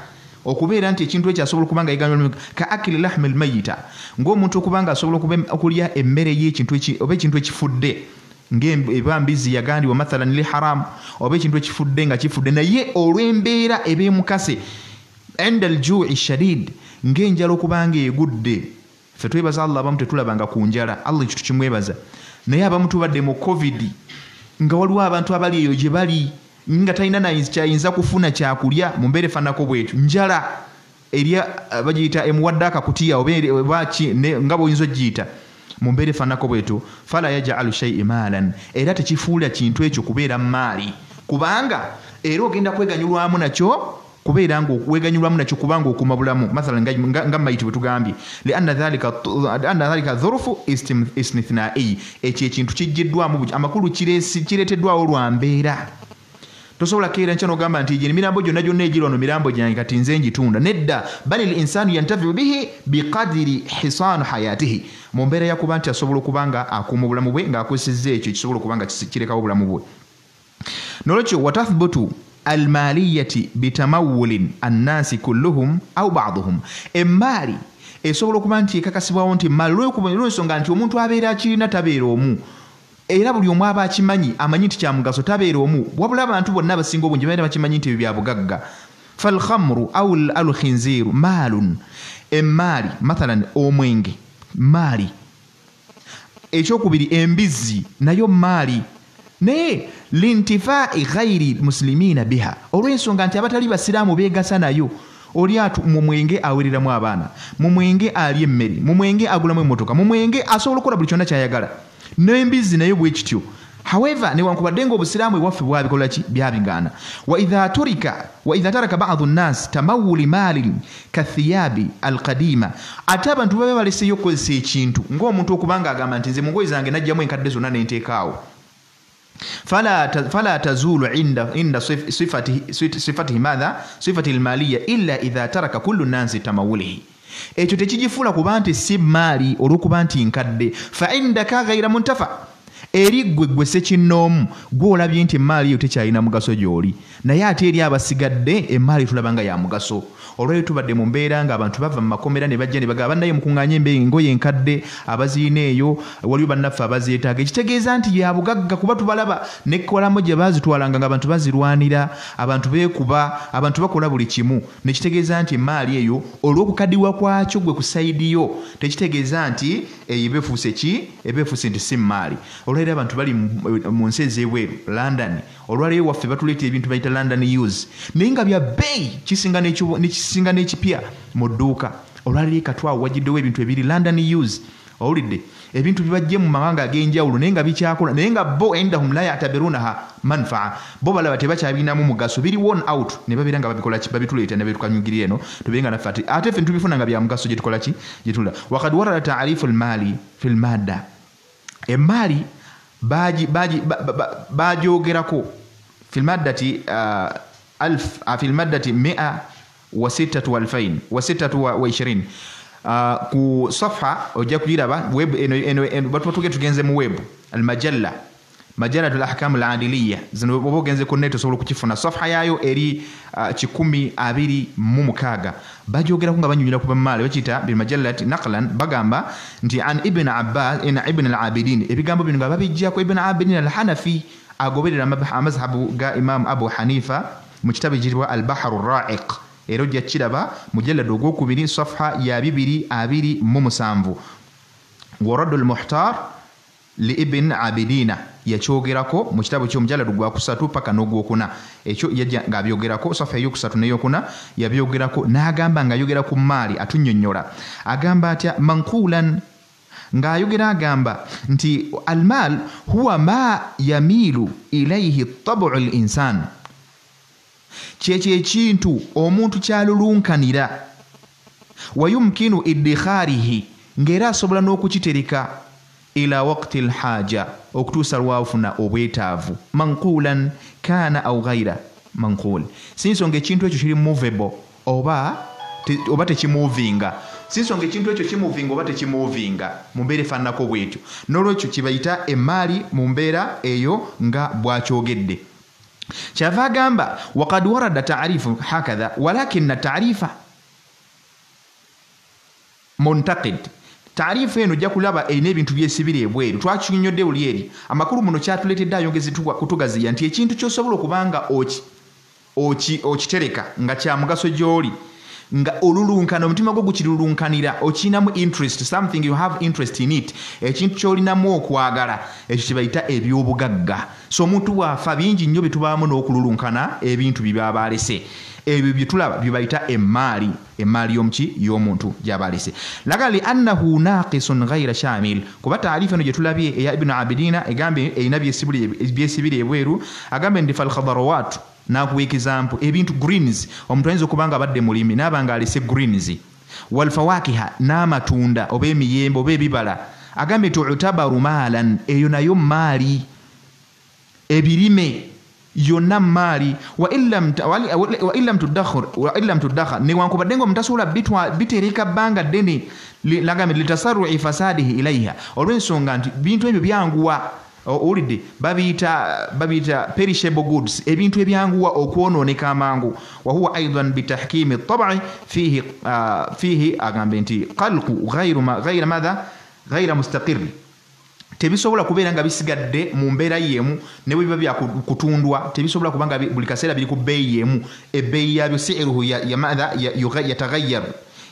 okubeera nti ekintu ekyo asobola okuba nga yeeganyulwamu, ka akili lahmi lmayita, ng'omuntu okuba nga asobola okulya emmere y'ekintu oba ekintu ekifudde, ng'eba mbizi yagandibwa mathalan li haramu, oba ekintu ekifudde nga kifudde, naye olw'embeera eba emukase, inda aljui shadid, ng'enjala okubanga egudde. Ffe twebaza Allah, abamu tetulabanga ku njala, Allah ekyo tukimwebaza, naye abamu tubadde mu covid nga waliwo abantu abali eyo gye bali nga talina kyayinza kufuna kyakulya mu mbeera efaananako bwetyo, njala eri bagiyita emuwadde akakutiya oba nga bw'oyinza ogiyita mu mbeera efaananako bwetyo. Fala yajalu shay'i maalan, era tekifuula kintu ekyo kubeera maali, kubanga era ogenda kweganyulwamu nakyo Kubeera nga weeganyulwamu nakyo kubanga okuuma bulamu mathalan nga mayiti bwe tugambye lianna dhalika dhurufu istithnai ekyo ekintu kijjiddwamu amakulu kireeteddwawo lwa mbeera. Tosobola keera nkya n'ogamba nti gino emirambo gyonna gyonna egiri wano mirambo gyange kati nze ngitunda. Nedda, bali l insanu yantafiu bihi biqadiri hisaanu hayatihi, mu mbeera yakuba nti asobola okuba nga akuuma obulamu bwe ng'akozesezza ekyo ekisobola okuba nga kirekawo obulamu bwe. Nolwekyo watathbutu almaliyati bitamawulin annasi kulluhum au baduhum, emaali esobola okuba nti ekakasibwawo nti emaali olw'ensonga nti omuntu abeera akirina tabeera omu, era buli omu aba akimanyi amanyi nti kya mugaso tabeera omu, wabula abantu bonna abasinga obungi babeera bakimanyi nti ebyo bya bugagga. Falkhamru au alkhinziru maalun, emaali mathalan omwenge maali, ekyokubiri embizzi nayo maali, naye lintifai ghairi muslimina biha, olw'ensonga nti abatali basiraamu beegasa nayo. Oli mu mwenge awereramu abaana, mu mwenge alya emmere, mu mwenge agulamu emmotoka, mu mwenge asobola okukola buli kyonna ky'ayagala, n'embizzi nayo bwe kityo. However, newankubadde ng'obusiraamu ewaffe bwabikola ki byabigaana. Wa idha taraka ba'du nnas tamawuli maalin kathiyabi alqadima, ate abantu babe baleseyo okukozesa ekintu ng'omuntu okubanga agamba nti nze mu ngoye zange najjamu enkadde zonna nenteekaawo. Fala tazulu inda sifatihi madha sifati almaliya illa idha taraka kullu nnasi tamawulihi, ekyo tekigifuula kuba nti si maali olw'okuba nti nkadde. Fa indaka ghaira muntafa, eri ggwe ggwe ssekinnoomu gw'olabye nti emaali eyo tekyalina mugaso gy'oli, naye ate eri abasigadde emaali tulaba nga ya mugaso. Olwaleero tubadde mu mbeera ng'abantu bava mu makomera ne bajja ne bagamba bannaye mukuŋŋaanye engoye enkadde abazirina eyo, waliwo bannaffe abazeetaaga, ekitegeeza nti ya bugagga kuba tubalaba n'ekkolamu gye baazitwalanga ng'abantu bazirwanira, abantu beekuba, abantu bakola buli kimu, nekitegeeza nti emaali eyo olw'okukaddiwa kwakyo gwe ku sayidi yo tekitegeeza nti eyo eba efuuse ki, eba efuuse nti si mmaali. Olwaleero abantu bali mu nsi ez'ebweru London, olwaleero waffe batuleeta ebintu bayita London use, naye nga bya bbeeyi kisinga n'ekipya mu dduuka. Olwaleero ekatwawo wajjiddewo ebintu ebiri London use, owulidde ebintu bibajje mu mawanga ag'enjawulo naye nga bikyakola, naye nga bo indahum la yatabirunaha manfaa, bo balaba tebakyabirinamu mugaso, biri worn out ne babeera nga babikola ki, babituleeta ne betukanyugirira eno tubeere nga naffe ate ffe tubifuna nga bya mugaso gye tukola ki, gye tula. Wakad warada taarifu lmaali fi lmadda, emaali bagyogerako fi lmaddati fi lmaddati 126 ku safha ojja kugiraba web eno batuge tugenze mu web almajalla majallatu alahkam aladiliya, zino oba ogenze ku net osobola okukifuna. Safha yayo eri 126 bajogerako nga banyunyira ku bamaali bakiyita bilmajallati naqlan, bagamba nti an ibn Abbas ibn al-Abidin, ebigambo bino nga babijjako Ibn Abidin al-Hanafi agoberera amazhabu ga Imam Abu Hanifa mu kitabo ekiyitibwa al-Bahru Ra'iq, era ojja kiraba mujallad ogwokubiri safha ya 227. Waraddu al-Muhtar li Ibn Abidina yakyogerako mu kitabo ky'omujalladu gwa kusatu paka n'ogwokuna, ekyo yajja ng'abyogerako safa eyokusatu n'eyokuna yabyogerako, n'agamba ng'ayogera ku maali atunnyonnyola agamba atya manqulan, ng'ayogera agamba nti almaal huwa ma yamiilu ilayhi tabu l insan, kyekyo ekintu omuntu kyalulunkanira, wayumkinu iddikharihi, ng'era asobola n'okukitereka ila waqti lhaja, okutuusa lwafuna obwetaavu, manqulan kana au ghaira manqul, si nsonga ekintu ekyo kiri movable oba tekimuvinga, si nsonga ekintu ekyo kimuvinga oba tekimuvinga mu mbeera efaananako bwetyo. N'olwekyo kibayita emaali mu mbeera eyo nga bw'akyogedde. Kyava agamba wakad warada taarifu hakadha walakina taarifa muntaqid, taarifu eno ojja kulaba erina ebintu byesibira ebweru, twakinyonnyodde buli eri amakulu muno kyatuleetedde ayongezi kutugaziya nti ekintu ky'osobola okuba nga okitereka nga kya mugaso gy'oli, nga olulunkana omutima gwo gukirulunkanira, okirinamu interest, something you have interest in it, ekintu ky'olinamu okwagala, ekyo kye bayita ebyobugagga. So omuntu bw'afa bingi nnyo bye tubaamu n'okululunkana ebintu bye baba alese, ebyo bye tulaba bye bayita emaali, emaali y'omuki y'omuntu gy'aba alese. Laga li annahu naqisun ghaira shamil, kuba taarifa eno gye tulabye eya Ibn Abidina egambye erina byesibira ebweru, agambye nti falkhadarawat Nakuwa example, ebintu greens, omuntu ayinza okuba nga abadde mulimi n'aba nga alese greens, walfawakiha, n'amatunda oba emiyembe oba ebibala, agambye tu'tabaru maalan, eyo nayo maali, ebirime yonna maali. Wa illam tudakhar, newankubadde nga omuntu tasobola bitereka bbanga ddene, lagambye litasarrui fasadihi ilaiha, olw'ensonga nti bintu ebyo byanguwa, owulidde, babiyita perishable goods, ebintu ebyanguwa okwonooneka amangu. Wa huwa aidan bitahkimi tabai fihi, agambe nti qalqu ghayra madha ghayra mustaqir, tebisobola kubeera nga bisigadde mu mbeera y'emu, ne bwe biba byakutundwa tebisobola kuba nga buli kaseera biri ku bbeeyi y'emu. Ebbeeyi yabyo siruhu ya madha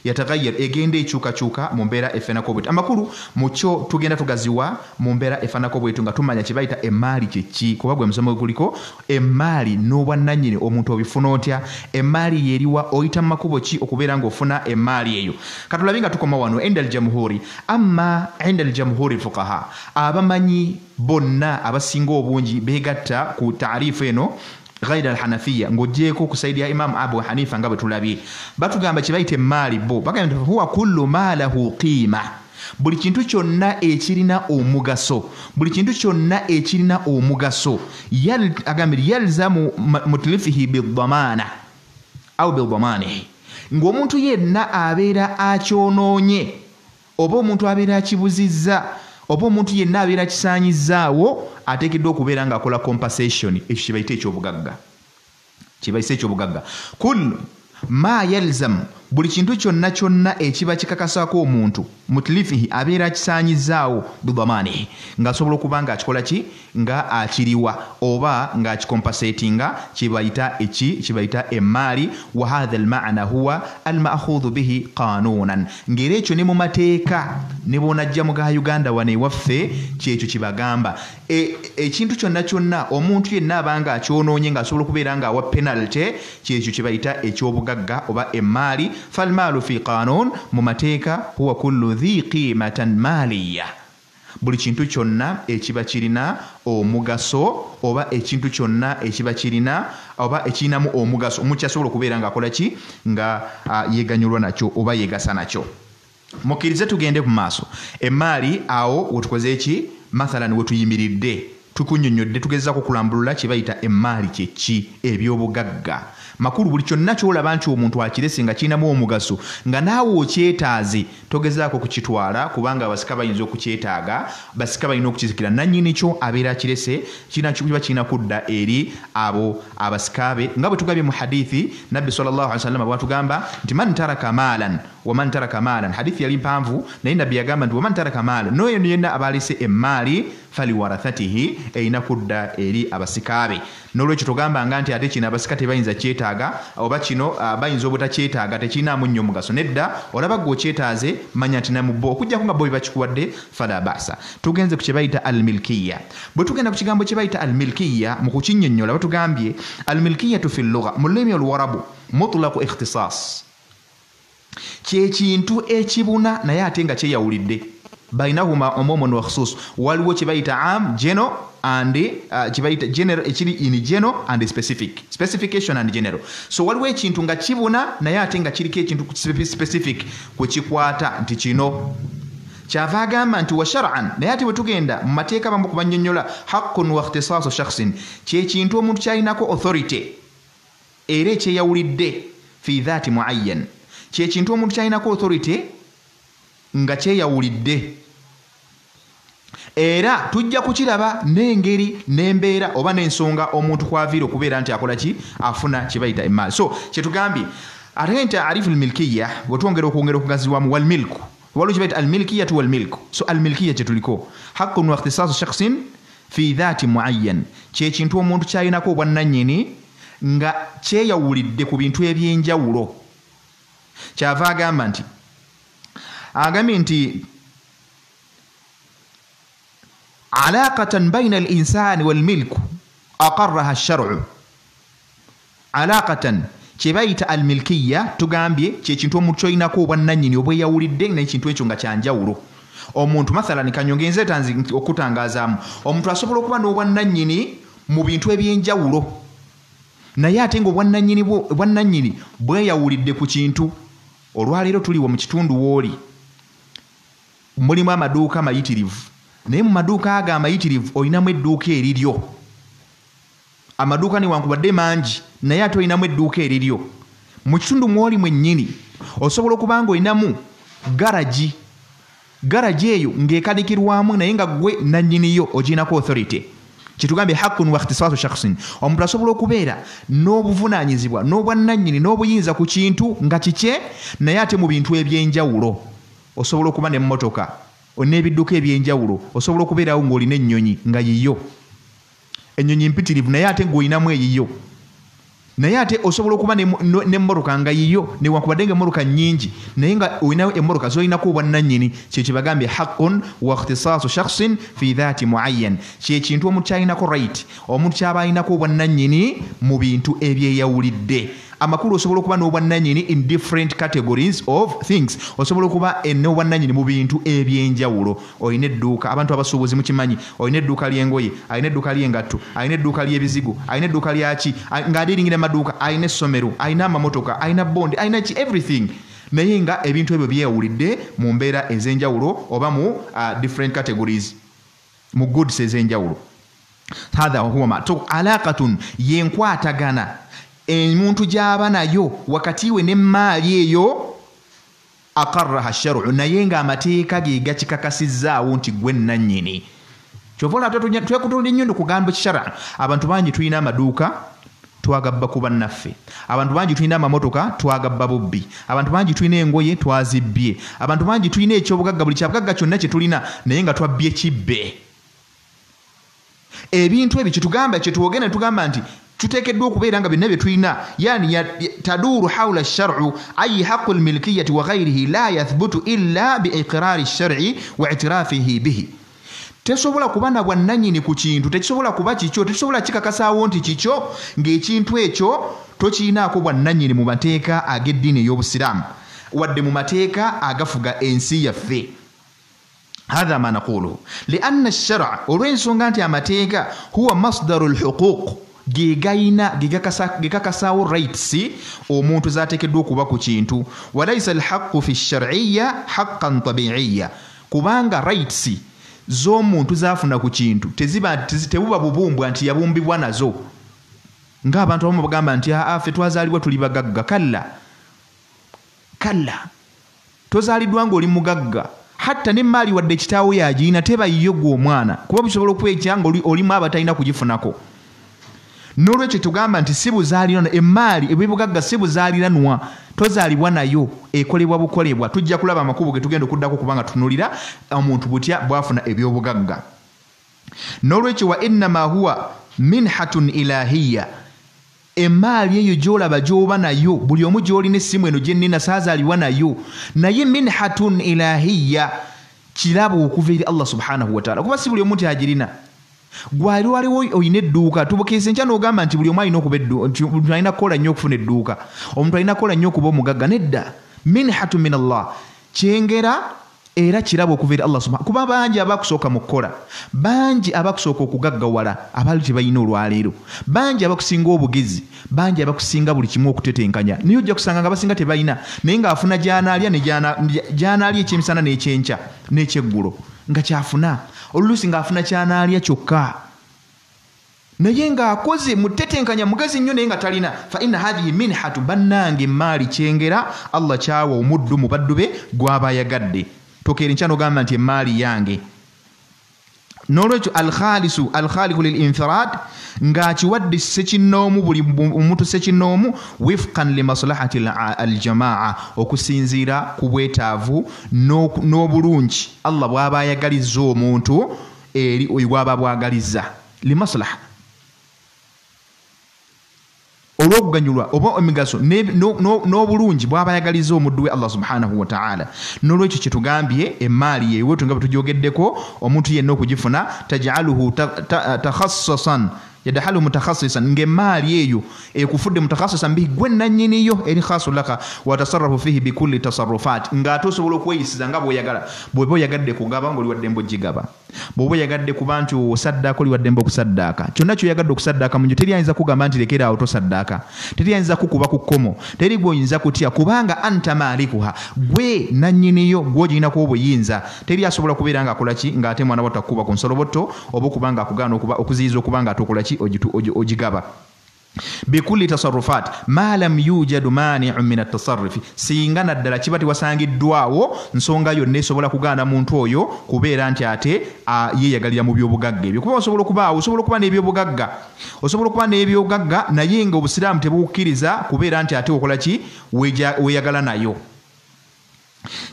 yataghayyar, egenda ekyukakyuka mu mbeera efaanako bwetu. Amakulu mu kyo tugenda tugaziwa mu mbeera efaanako bwetu nga tumanya kye bayita emaali kyeki, kuba gwe musomo guliko emaali n'obwannannyini, omuntu obifuna otya, emaali yeriwa, oyita mu makubo ki okubeera ng'ofuna emaali eyo. Katulabe nga tukoma wano inda aljamhuri. Amma inda aljamhuri fuqaha, abamanyi bonna abasinga obungi beegatta ku taarifu eno ghaira alhanafiya, ng'ogyeko ku saidi ya Imam Abu Hanifa nga bwe tulabye. Batugamba kye bayita emaali bo, bagamba nti huwa kullu ma lahu qiima, buli kintu kyonna ekirina omugaso, buli kintu kyonna ekirina omugaso, agambye yalzamu mutlifihi bidhamana au bidhamanihi, ng'omuntu yenna abeera akyonoonye oba omuntu abeera akibuzizza oba omuntu yenna abeera akisaanyizzaawo ateekeddwa okubeera ng'akola compensation. Ekyo kye bayita ekyobugagga, kye bayise ekyobugagga. Kullu ma yalzam, buli kintu kyonna kyonna ekiba kikakasaako omuntu, mutlifihi, abeera akisaanyizzaawo, bidhamanihi, ng'asobola okuba ng'akikola ki, nga akiriwa oba ng'akikompensatinga, kye bayita eki, kye bayita emaali. Wa hadha almaana huwa almaakhudhu bihi qanunan, ng'era ekyo ne mu mateeka ne bw'onajja mu ga Uganda wano ewaffe kyekyo kibagamba. Ekintu kyonna kyonna omuntu yenna abanga akyonoonye ng'asobola okubeera ng'awa penalty, kyekyo kye bayita ekyobugagga oba emaali. Falmaalu fi qanun, mu mateeka, huwa kullu dhi qimatan maaliya, buli kintu kyonna ekiba kirina omugaso oba ekintu kyonna ekiba kirina oba ekirinamu omugaso, omuntu kyasobola okubeera ng'akola ki, nga yeeganyulwa nakyo oba yeegasa nakyo. Mukkirize tugende mu maaso. Emaali awo wetukoze ki, mathalan wetuyimiridde tukunnyonnyodde, tugezaako kulambulula kye bayita emaali kyeki, ebyobugagga. Makulu buli kyonna ky'olaba nti omuntu akirese nga kirinamu omugaso nga naawe okyetaaze, togezaako kukitwala, kubanga abasika bayinza okukyetaaga, basika balina okukizikira, nannyini kyo abeera akirese kiba kirina kudda eri abo abasika be, nga bwe tugambye mu hadithi Nabbi sallallahu alaihi wasallam bw'atugamba nti man taraka maalan wa man taraka maalan, hadithi yali mpanvu naye Nabbi yagamba nti wa man taraka maalan, n'oyo yenna aba alese emaali faliwarathatihi, erina kudda eri abasika be. N'olwekyo togambanga nti ate kino abasika tebayinza kyetaaga oba kino bayinza obutakyetaaga, tekirinaamu nnyo mugaso. Nedda, olaba ggwe okyetaaze, manya nti namubo okuggyako nga bo bebakikuwadde, fala basa. Tugenze ku kye bayita almilkiya. Bwe tugenda ku kigambo kye bayita almilkiya mu kukinnyonnyola, batugambye almilkiyatu fi llugha, mu lulimi oluwarabu, mutlaqu ikhtisas, kyekintu ekibuna naye ate nga kyeyawulidde, bainahuma umumun wa khusus. Waliwo kye bayita am general and kye bayita general, ekiri in general and specific, specification and general. So waliwo ekintu nga kibuna naye ate nga kiriko ekintu specific kwe kikwata nti kino. Kyava agamba nti wa shar'an, naye ate bwe tugenda mu mateeka bamu kubannyonnyola haqqun wa ikhtisasu shakhsin, kyekintu omuntu kyalinako authority era ekyeyawulidde fi dhati muayyan, kyekintu omuntu kyalinako authority nga kyeyawulidde, era tujja kukiraba n'engeri n'embeera oba n'ensonga omuntu kwaviira okubeera nti akola ki, afuna kye bayita emaali. So kyetugambye ate nti arifu almilkiya, bwe twongera okwongera okugaziwamu walmilku, waliwo kye bayita almilkiyatu walmilku. So almilkiya kyetuliko haqqun wa ikhtisasu shakhsin fi dhati muayyan, kyekintu omuntu kyalinako obwannannyini nga kyeyawulidde ku bintu ebyenjawulo. Kyava agamba nti agambye nti alaqatan baina al-insani wal-milku aqarraha ash-shar'u. Alaqatan kye bayita al-milkiya tugambye kyekintu omuntu kyolinako obwannannyini obweyawulidde n'ekintu ekyo nga kyanjawulo. Omuntu mathalan kanyongenze tanzi okutangazaamu, omuntu asobola okuba n'obwannannyini mu bintu ebyenjawulo. Naye ate ng'obwannannyini bweyawulidde ku kintu. Olwaleero tuliwo mu kitundu w'oli mulimu amaduuka amayitirivu, naye mu maduuka ago amayitirivu olinamu edduuka eriryo. Amaduuka newankubadde mangi, naye ate olinamu edduuka eriryo. Mu kitundu mw'oli mwennyini osobola okuba nga olinamu garagi, garagi eyo ng'ekanikirwamu naye nga ggwe nannyiniyo ogirinako authority. Kyetugambye haqqun wa ikhtisaasu shakhsin, omuntu asobola okubeera n'obuvunaanyizibwa n'obwannannyini n'obuyinza ku kintu nga kikye, naye ate mu bintu ebyenjawulo. Osobola okuba n'emmotoka n'ebidduka ebyenjawulo, osobola okubeerawo ng'olina ennyonyi nga yiyo, ennyonyi mpitirivu naye ate ng'olinamu eyiyo. Naye ate osobola okuba n'emmotoka nga yiyo, newankubadde ng'emmotoka nnyingi, naye nga olinayo emmotoka z'olinako obwannannyini. Kye kibagambye haqqun wa ikhtisaasu shakhsin fi dhaati muayyan, kye kintu omuntu kyalinako right, omuntu kyaba alinako obwannannyini mu bintu ebyeyawulidde. Amakulu osobola okuba n'obwannannyini in different categories of things, osobola okuba n'obwannannyini mu bintu ebyenjawulo. Olina edduuka, abantu abasuubuzi mukimanyi, olina edduuka ly'engoye, alina edduuka ly'engatto, alina edduuka ly'ebizigo, alina edduuka lyaki, ng'adiringira amaduuka, alina essomero, alina amamotoka, alina bondi, alina ki, everything. Naye nga ebintu ebyo byeyawulidde mu mbeera ez'enjawulo oba mu different categories, mu goods ez'enjawulo. Hatha huwa ma alaqatun, yenkwatagana omuntu gy'aba nayo wakati we n'emmaali eyo aqarraha shar'u, naye ng'amateeka ge gakikakasizzaawo nti gwe nnannyini. Kyova olaba twekutulira nnyo kugamba kishara. Abantu bangi tulina amaduuka twagabba ku bannaffe, abantu bangi tulina amamotoka twagabba bubbi, abantu bangi tulina engoye twazibbye, abantu bangi tulina ekyobugagga, buli kyabugagga kyonna kye tulina naye nga twabbye kibbe. Ebintu ebyo kyetugamba, kyetwogenda tugamba nti tuteekeddwa okubeera nga byonna bye tulina, yani taduuru hawla shar'u ayi haqqu lmilkiyati wa ghayrihi la yathbutu illa bi iqiraari shar'i wa itirafihi bihi. Tesobola kuba na bwannannyini ku kintu, tekisobola kuba kikyo, tekisobola kikakasaawo nti kikyo ng'ekintu ekyo tokirinaako bwannannyini mu mateeka ag'eddiini ey'obusiraamu, wadde mu mateeka agafuga ensi yaffe. Hatha ma naquluhu lianna ash-shar'a, olw'ensonga nti amateeka huwa masdaru lhuquq, gegayina gekakasaawo rights omuntu z'ateekeddwa okuba ku kintu. Walaisa alhaqqu fi shar'iyya haqqan tabi'iyya, kubanga rights z'omuntu z'afuna ku kintu tebuba bubumbwa nti yabumbibwa nazo, ng'abantu abamu bagamba nti aa ffe twazaalibwa tuli bagagga. Kalla kalla, tozaaliddwa ng'oli mugagga, hatta n'emmaali wadde kitaawo yagiina teba yiyo gwe omwana, kuba bisobola okwekya nga olimu abatalina kugifunako. N'olwekyo tugamba nti si buzaaliranwa, emmaali ebyobugagga si buzaaliranwa, tozaalibwa nayo, ekolebwa bukolebwa. Tujja kulaba amakubo ge tugenda okuddako kubanga tutunuulira omuntu butya bw'afuna ebyobugagga. N'olwekyo wa innama huwa minhatun ilahiya, emmaali eyo gy'olaba gy'oba nayo, buli omu gy'olina essimu eno gye nnina saazaalibwa nayo, naye minhatun ilahiya kirabo okuva eri Allah subhanahu wa ta'ala, kuba si buli omu nti agirina. Gwali waliwo olina edduuka, tubukeese enkya n'ogamba nti buli omu alina okuba nti omuntu alina kukola nnyo okufuna edduuka, omuntu alina kukola nnyo okuba omugagga. Nedda, minhatu min Allah, kyengera era kirabo okuva eri Allah subhanahu, kuba bangi abakusooka mu kukola, bangi abakusooka okugaggawala abaali tebalina olwaleero, bangi abakusinga obugezi, bangi abakusinga buli kimu okutetenkanya, naye ojja kusanga nga basinga tebalina, naye ng'afuna gy'anaalya ne gy'anaalya ekyemisana n'ekyenkya n'ekyeggulo nga kyafuna, oluusi ng'afuna ky'anaalya kyokka, naye ng'akoze mutetenkanya mugezi nnyo naye nga talina. Fa inna hadhihi minhatu, bannange emmaali kyengera Allah kyawa omuddu mu baddu be gw'aba ayagadde. Tokeera enkya n'ogamba nti emmaali yange. N'olwekyo alkhalisu alkhaliku lil infirad, ng'akiwadde ssekinnoomu, buli omuntu ssekinnoomu, wifqan li maslahati aljamaa, okusinziira ku bwetaavu n'obulungi Allah bw'aba ayagalizza omuntu eri oyo gw'aba bwagalizza, li maslaha, olw'okuganyulwa oba emigaso n'obulungi bw'aba ayagalizza omuddu we Allah subhanahu wa ta'ala. N'olwekyo kye tugambye emmaali yeeweetu nga bwe tugyogeddeko, omuntu yenna okugifuna taj'aluhu takhassasan, yadhalu mutakhassisan, ng'emmaali eyo ekufudde mutakhassisan bihi, gwe nannyiniyo, eri khasu laka, wa tasarrafu fihi bikulli tasarrufat, ng'ate osobola okweyisiza nga bw'oyagala. Bw'oba oyagadde kugaba ng'oli wa ddembe ogigaba, Bw'oba oyagadde kuba nti osaddaaka, oli waddembe okusaddaaka. Kyonna ky'oyagadde okusaddaaka mu nju, teri ayinza kugamba nti lekera awo tosaddaaka, teri ayinza kukuba ku kkomo, teri gw'oyinza kutya, kubanga anta maalikuha, gwe nannyiniyo, gw'ogirinako obuyinza. Teri asobola kubeera ng'akola ki ng'ate mwana wattu akukuba ku nsolobotto, oba okuba ng'akugaana okuziyiza okuba nga ate okola ki ogigaba. Bikulli tasarrufat ma lam yujadu mani'un min at-tasarrufi, singa naddala kiba tewasangiddwawo nsonga yonna esobola kugaana muntu oyo kubeera nti ate yeeyagalira mu byobugagga ebyo. Kuba osobola okubaawo, osobola okuba n'ebyobugagga, osobola okuba n'ebyobugagga naye nga obusiraamu tebukukkiriza kubeera nti ate okola ki weeyagala nayo.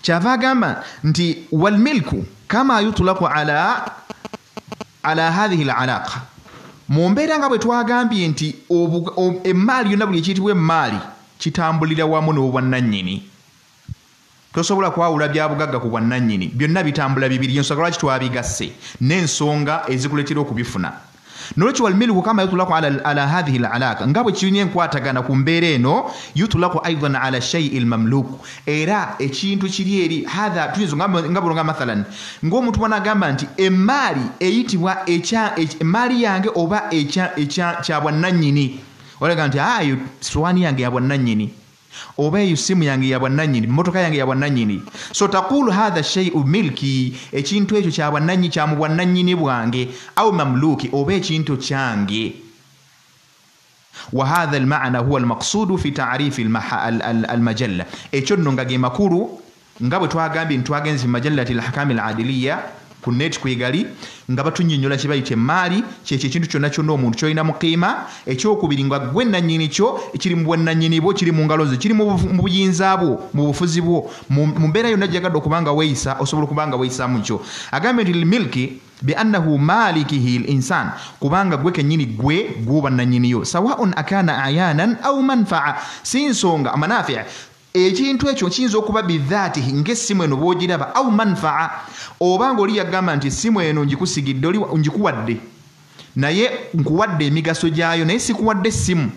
Kyava agamba nti walmilku kama yutlaku ala hadhihi al-alaqa, mu mbeera nga bwe twagambye nti emmaali yonna buli ekiyitibwa emmaali kitambulira wamu n'obwannannyini. Tosobola kwawula byabugagga ku bwannannyini, byonna bitambula bibiri. Ensonga lwaki twabigasse n'ensonga ezikuleetera okubifuna. Nolwekyo walmilku kama yutlaku ala hadhihi al-alaqa, nga bwe kirina enkwatagana ku mbeera eno, yutlaku aidan ala shayi al-mamluku, era ekintu kiri eri hadha tuyinza nga bulunga mathalan ng'omuntu bw'anaagamba nti emmaali eyitibwa emmaali yange oba kya bwannannyini, olaga nti eyo sowaani yange ya bwannannyini, oba eyo simu yange ya bwannannyini, mmotoka yange ya bwannannyini. So taqulu hadha shay'u milki, ekintu ekyo kya bwannannyini, kya mu bwannannyini bwange, au mamluki, oba ekintu kyange. Wa hadha almaana huwa almaqsudu fi ta'rifi almajalla, ekyo nno nga ge makulu nga bwe twagambye nti twagenze mu majallati alahkami aladiliya ku net kwegali nga batunnyonnyola kye bayita emmaali, kyekyo ekintu kyonna kyonna omuntu ky'olina mu qiima. Ekyokubiri nga gwe nannyini kyo, kiri mu bwannannyini bwo, kiri mu ngalo zo, kiri mu buyinza bwo, mu bufuzi bwo, mu mbeera yonna gy'oyagadde okuba nga weeyisa, osobola okuba nga weeyisa mu kyo. Agambye nti lmilki biannahu malikihi l-insan, kubanga gwe kennyini gwe gw'oba nannyiniyo, sawaun akana ayanan au manfaa, si nsonga manafi, ekintu ekyo kiyinza okuba bidhaatihi ng'essimu eno bw'ogiraba, au manfaa, oba ng'oli yagamba nti essimu eno ngikusigidde, oli ngikuwadde, naye nkuwadde emigaso gyayo, naye sikuwadde essimu,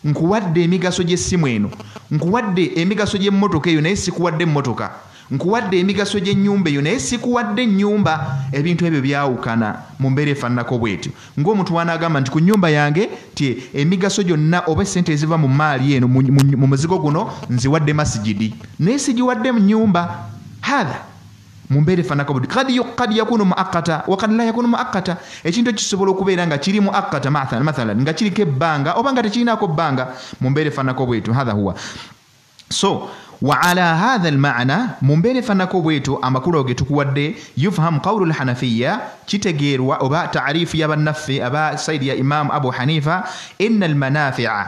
nkuwadde emigaso gy'essimu eno, nkuwadde emigaso gy'emmotoka eyo, naye sikuwadde emmotoka, nkuwadde emigaso gy'ennyumba eyo, naye sikuwadde ennyumba. Ebintu ebyo byawukana mu mbeera efaananako bw'etyo. Ng'omuntu w'anaagamba nti ku nnyumba yange ti emigaso gyonna oba essente eziva mu maali eno mu muzigo guno nziwadde masigidi, naye sigiwadde mu nnyumba. Hatha mu mbeera efaananako bw'etyo. Kad yakunu muakkata wa kad la yakunu muakkata, ekintu ekisobola okubeera nga kiri muakkata mathalan nga kiriko ebbanga oba nga tekirinaako bbanga, mu mbeera efaananako bw'etyo. Hatha huwa. So wa ala hadha almaana, mu mbeera efaananako bw'etyo amakulu ge tukuwadde, yufhamu qawlu lhanafiya, kitegeerwa oba taarifu ya bannaffe aba saidi ya Imamu Abu Hanifa, inna almanafia,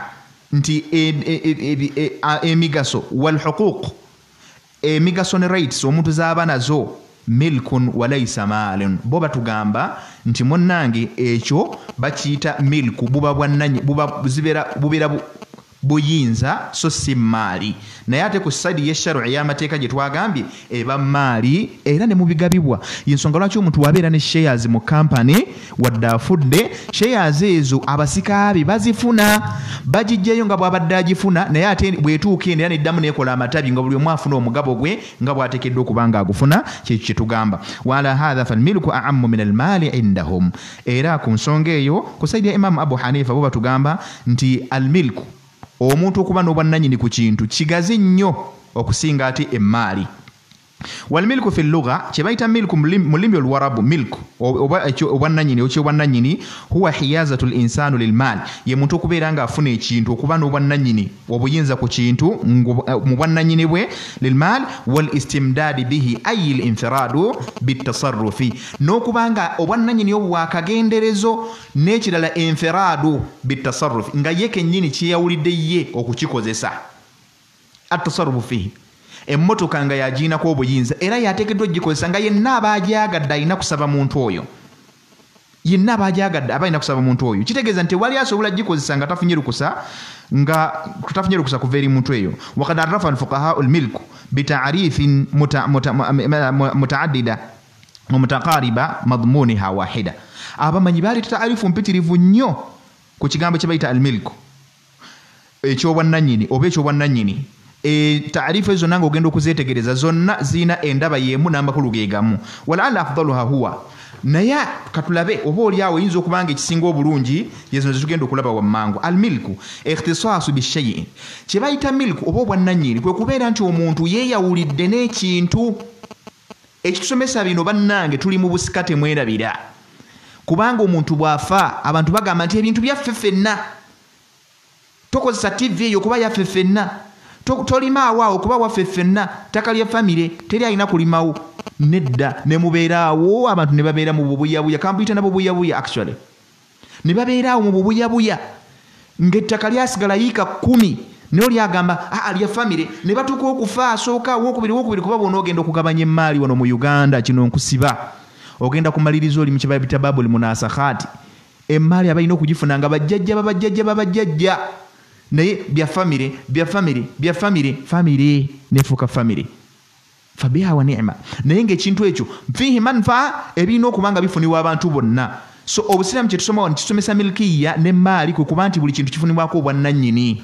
nti emigaso walhuquq, emigaso ne rights omuntu z'aba nazo, milkun walaysa maalun. Bo batugamba nti munnange ekyo bakiyita milku, buba bwannannyini, bubeera buyinza, so si maali. Naye ate ku saidi y'esharu ey'amateeka gye twagambye eba maali, era ne mu bigabibwa. Y'ensonga lwaki omuntu wabeera ne shares mu kampani, wadde afudde, shares ezo abasika be bazifuna, bagijjayo nga bw'abadde agifuna, naye ate bw'etuuka eno era neddamu n'ekola amatabi nga buli omu afuna omugabo gwe nga bw'ateekeddwa okuba nga agufuna. Kyekyo kye tugamba. Wa ala hadha falmilku a'ammu min almaali indahum, era ku nsonga eyo ku saidi ya Imamu Abu Hanifa bo batugamba nti almilku, omuntu okuba n'obwannannyini ku kintu kigazi nnyo okusinga ate emmaali. Walmilku fi llugha, kye bayita milku mu lulimi oluwarabu, milku oba obwannannyini, ekyobwannannyini, huwa hiyazatu linsanu lilmaal, ye muntu okubeera ng'afuna ekintu, okuba n'obwannannyini, obuyinza ku kintu mu bwannannyini bwe, lilmaal wal istimdaadi bihi ayi linfiraadu bitasarrufi, n'okuba nga obwannannyini obwo bwakagenderezo, n'ekirala infiraadu bitasarrufi, nga ye kennyini kyeyawulidde ye okukikozesa, atasarrufu fihi. Emmotoka nga yagiinako obuyinza era yateekeddwa ogikozesa, nga yenna aba agyagadde alina kusaba muntu oyo, yenna aba agyagadde aba alina kusaba muntu oyo. Kitegeeza nti tewali asobola gikozesa nga tafunye lukusa, nga tafunye lukusa kuva eri muntu eyo. Wakad arafa alfuqahau lmilku bitaarifin mutaaddida mutaqariba madmuniha wahida, abamanyi baleeta taarifu mpitirivu nnyo ku kigambo kye bayita almilku, ekyobwannannyini oba ekyobwannannyini. Taarifa ezo nange ogenda okuzeetegereza zonna zirina endaba y'emu n'amakulu ge gamu. Walaala afdaluha huwa, naye katulabe oba oli awo eyinza okuba nga ekisinga obulungi yezino zetugenda okulaba wammangu. Almilku ikhtisaasu bishayi, kye bayita milku oba obwannannyini kwe kubeera nti omuntu yeeyawulidde n'ekintu. Ekitusomesa bino bannange, tuli mu busika, temwerabira, kubanga omuntu bw'afa abantu bagamba nti ebintu byaffe ffenna, tokozesa TV eyo kuba yaffe ffenna, tolimaawo awo kuba waffe ffenna, ttaka lya famire teri alina kulimawo. Nedda, ne mubeeraawo abantu ne babeera mu bubuyabuya, kampuyita na bubuyabuya actually, ne babeeraawo mu bubuyabuya ng'ettaka lyasigala yiika 10, naye oli agamba aa lya famire, ne batuuka okufa asooka wookubiri wookubiri. Kuba bw'onoogenda okugabanya emmaali wano mu Uganda, kino nkusiba, ogenda kumaliriza oli mu kye bayita babuli munasakhaati. Emmaali abalina okugifuna nga bajjajja babajjajja babajjajja, naye bya famire, bya famire, bya famire, famire nefuuka famire, fabiha wa ni'ma. Naye ng'ekintu ekyo fiihi manfaa, ebirina okuba nga bifunibwa abantu bonna. So obusiraamu kye tusoma wano kisomesa milkiya n'emmaali kwe kuba nti buli kintu kifunibwako obwannannyini,